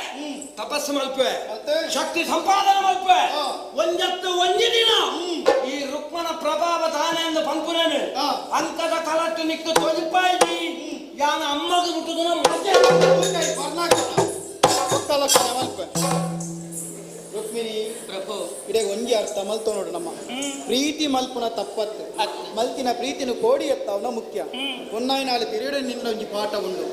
Speaker 6: ತಪಸ್ಸು ಮಲ್ಪೆ,
Speaker 4: ಮಲ್ತೆ.
Speaker 6: ಶಕ್ತಿ ಸಂಪಾದನೆ ಮಲ್ಪೆ. ಒಂಜತ್ತು ಒಂಜಿ ದಿನ ಈ ರುಕ್ಮನ ಪ್ರಭಾವ ತಾನೆ ಎಂದು ಪಂಪುನೇನು. ಅಂಕದ ಕಲಟ್ಟು ನಿಕ್ಕು ತೊಜಿಪಾಯಿ ಯಾನ ಅಮ್ಮಗ ಹುಟ್ಟುದನ ಮಜೆ.
Speaker 4: ಮಲ್ಪೆ ರುಕ್ಮಿಣಿ
Speaker 2: ಪ್ರಭು.
Speaker 4: ಇಡೀ ಒಂಜಿ ಅರ್ಥ ಮಲ್ತೋ ನೋಡು. ನಮ್ಮ ಪ್ರೀತಿ ಮಲ್ಪುನ ತಪ್ಪತ್ತು, ಮಲ್ತಿನ ಪ್ರೀತಿನ ಕೋಡಿ ಎತ್ತವನ ಮುಖ್ಯ. ಒನ್ನಾಯಿನಾಳು ತಿರುಗಡೆ ನಿನ್ನ ಒಂಜಿ ಪಾಠ ಉಂಡು.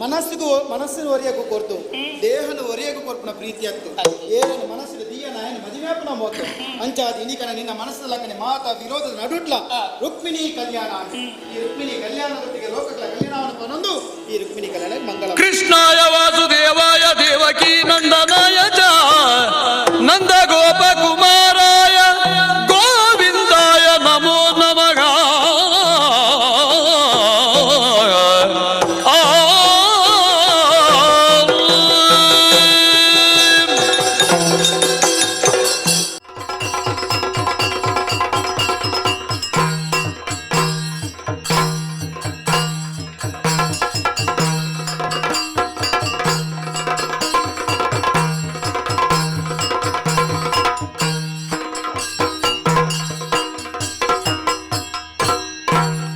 Speaker 4: ಮನಸ್ಸಿಗೂ ಮನಸ್ಸಿನ ಒರಿಯಗೂ ಕೊರ್ತು ದೇಹನ ಒರಿಯಗೂ ಕೊರ್ಪುನ ಪ್ರೀತಿ ಅತ್ತು. ಏರನು ಮನಸ್ಸಿನ ದೀಯ ನಾಯನ ಮದಿಮೇಪನ ಮೋತು ಅಂಚಾದ ಇನಿಕನ ನಿನ್ನ ಮನಸ್ಸಿನ ಲಕ್ಕನೆ ಮಾತ ವಿರೋಧದ ನಡುಟ್ಲ ರುಕ್ಮಿಣಿ ಕಲ್ಯಾಣ. ಈ ರುಕ್ಮಿಣಿ ಕಲ್ಯಾಣದೊಟ್ಟಿಗೆ ಲೋಕಗಳ ಕಲ್ಯಾಣವನ್ನು ಪನೊಂದು ಈ ರುಕ್ಮಿಣಿ ಕಲ್ಯಾಣ ಮಂಗಳ.
Speaker 5: ಕೃಷ್ಣ.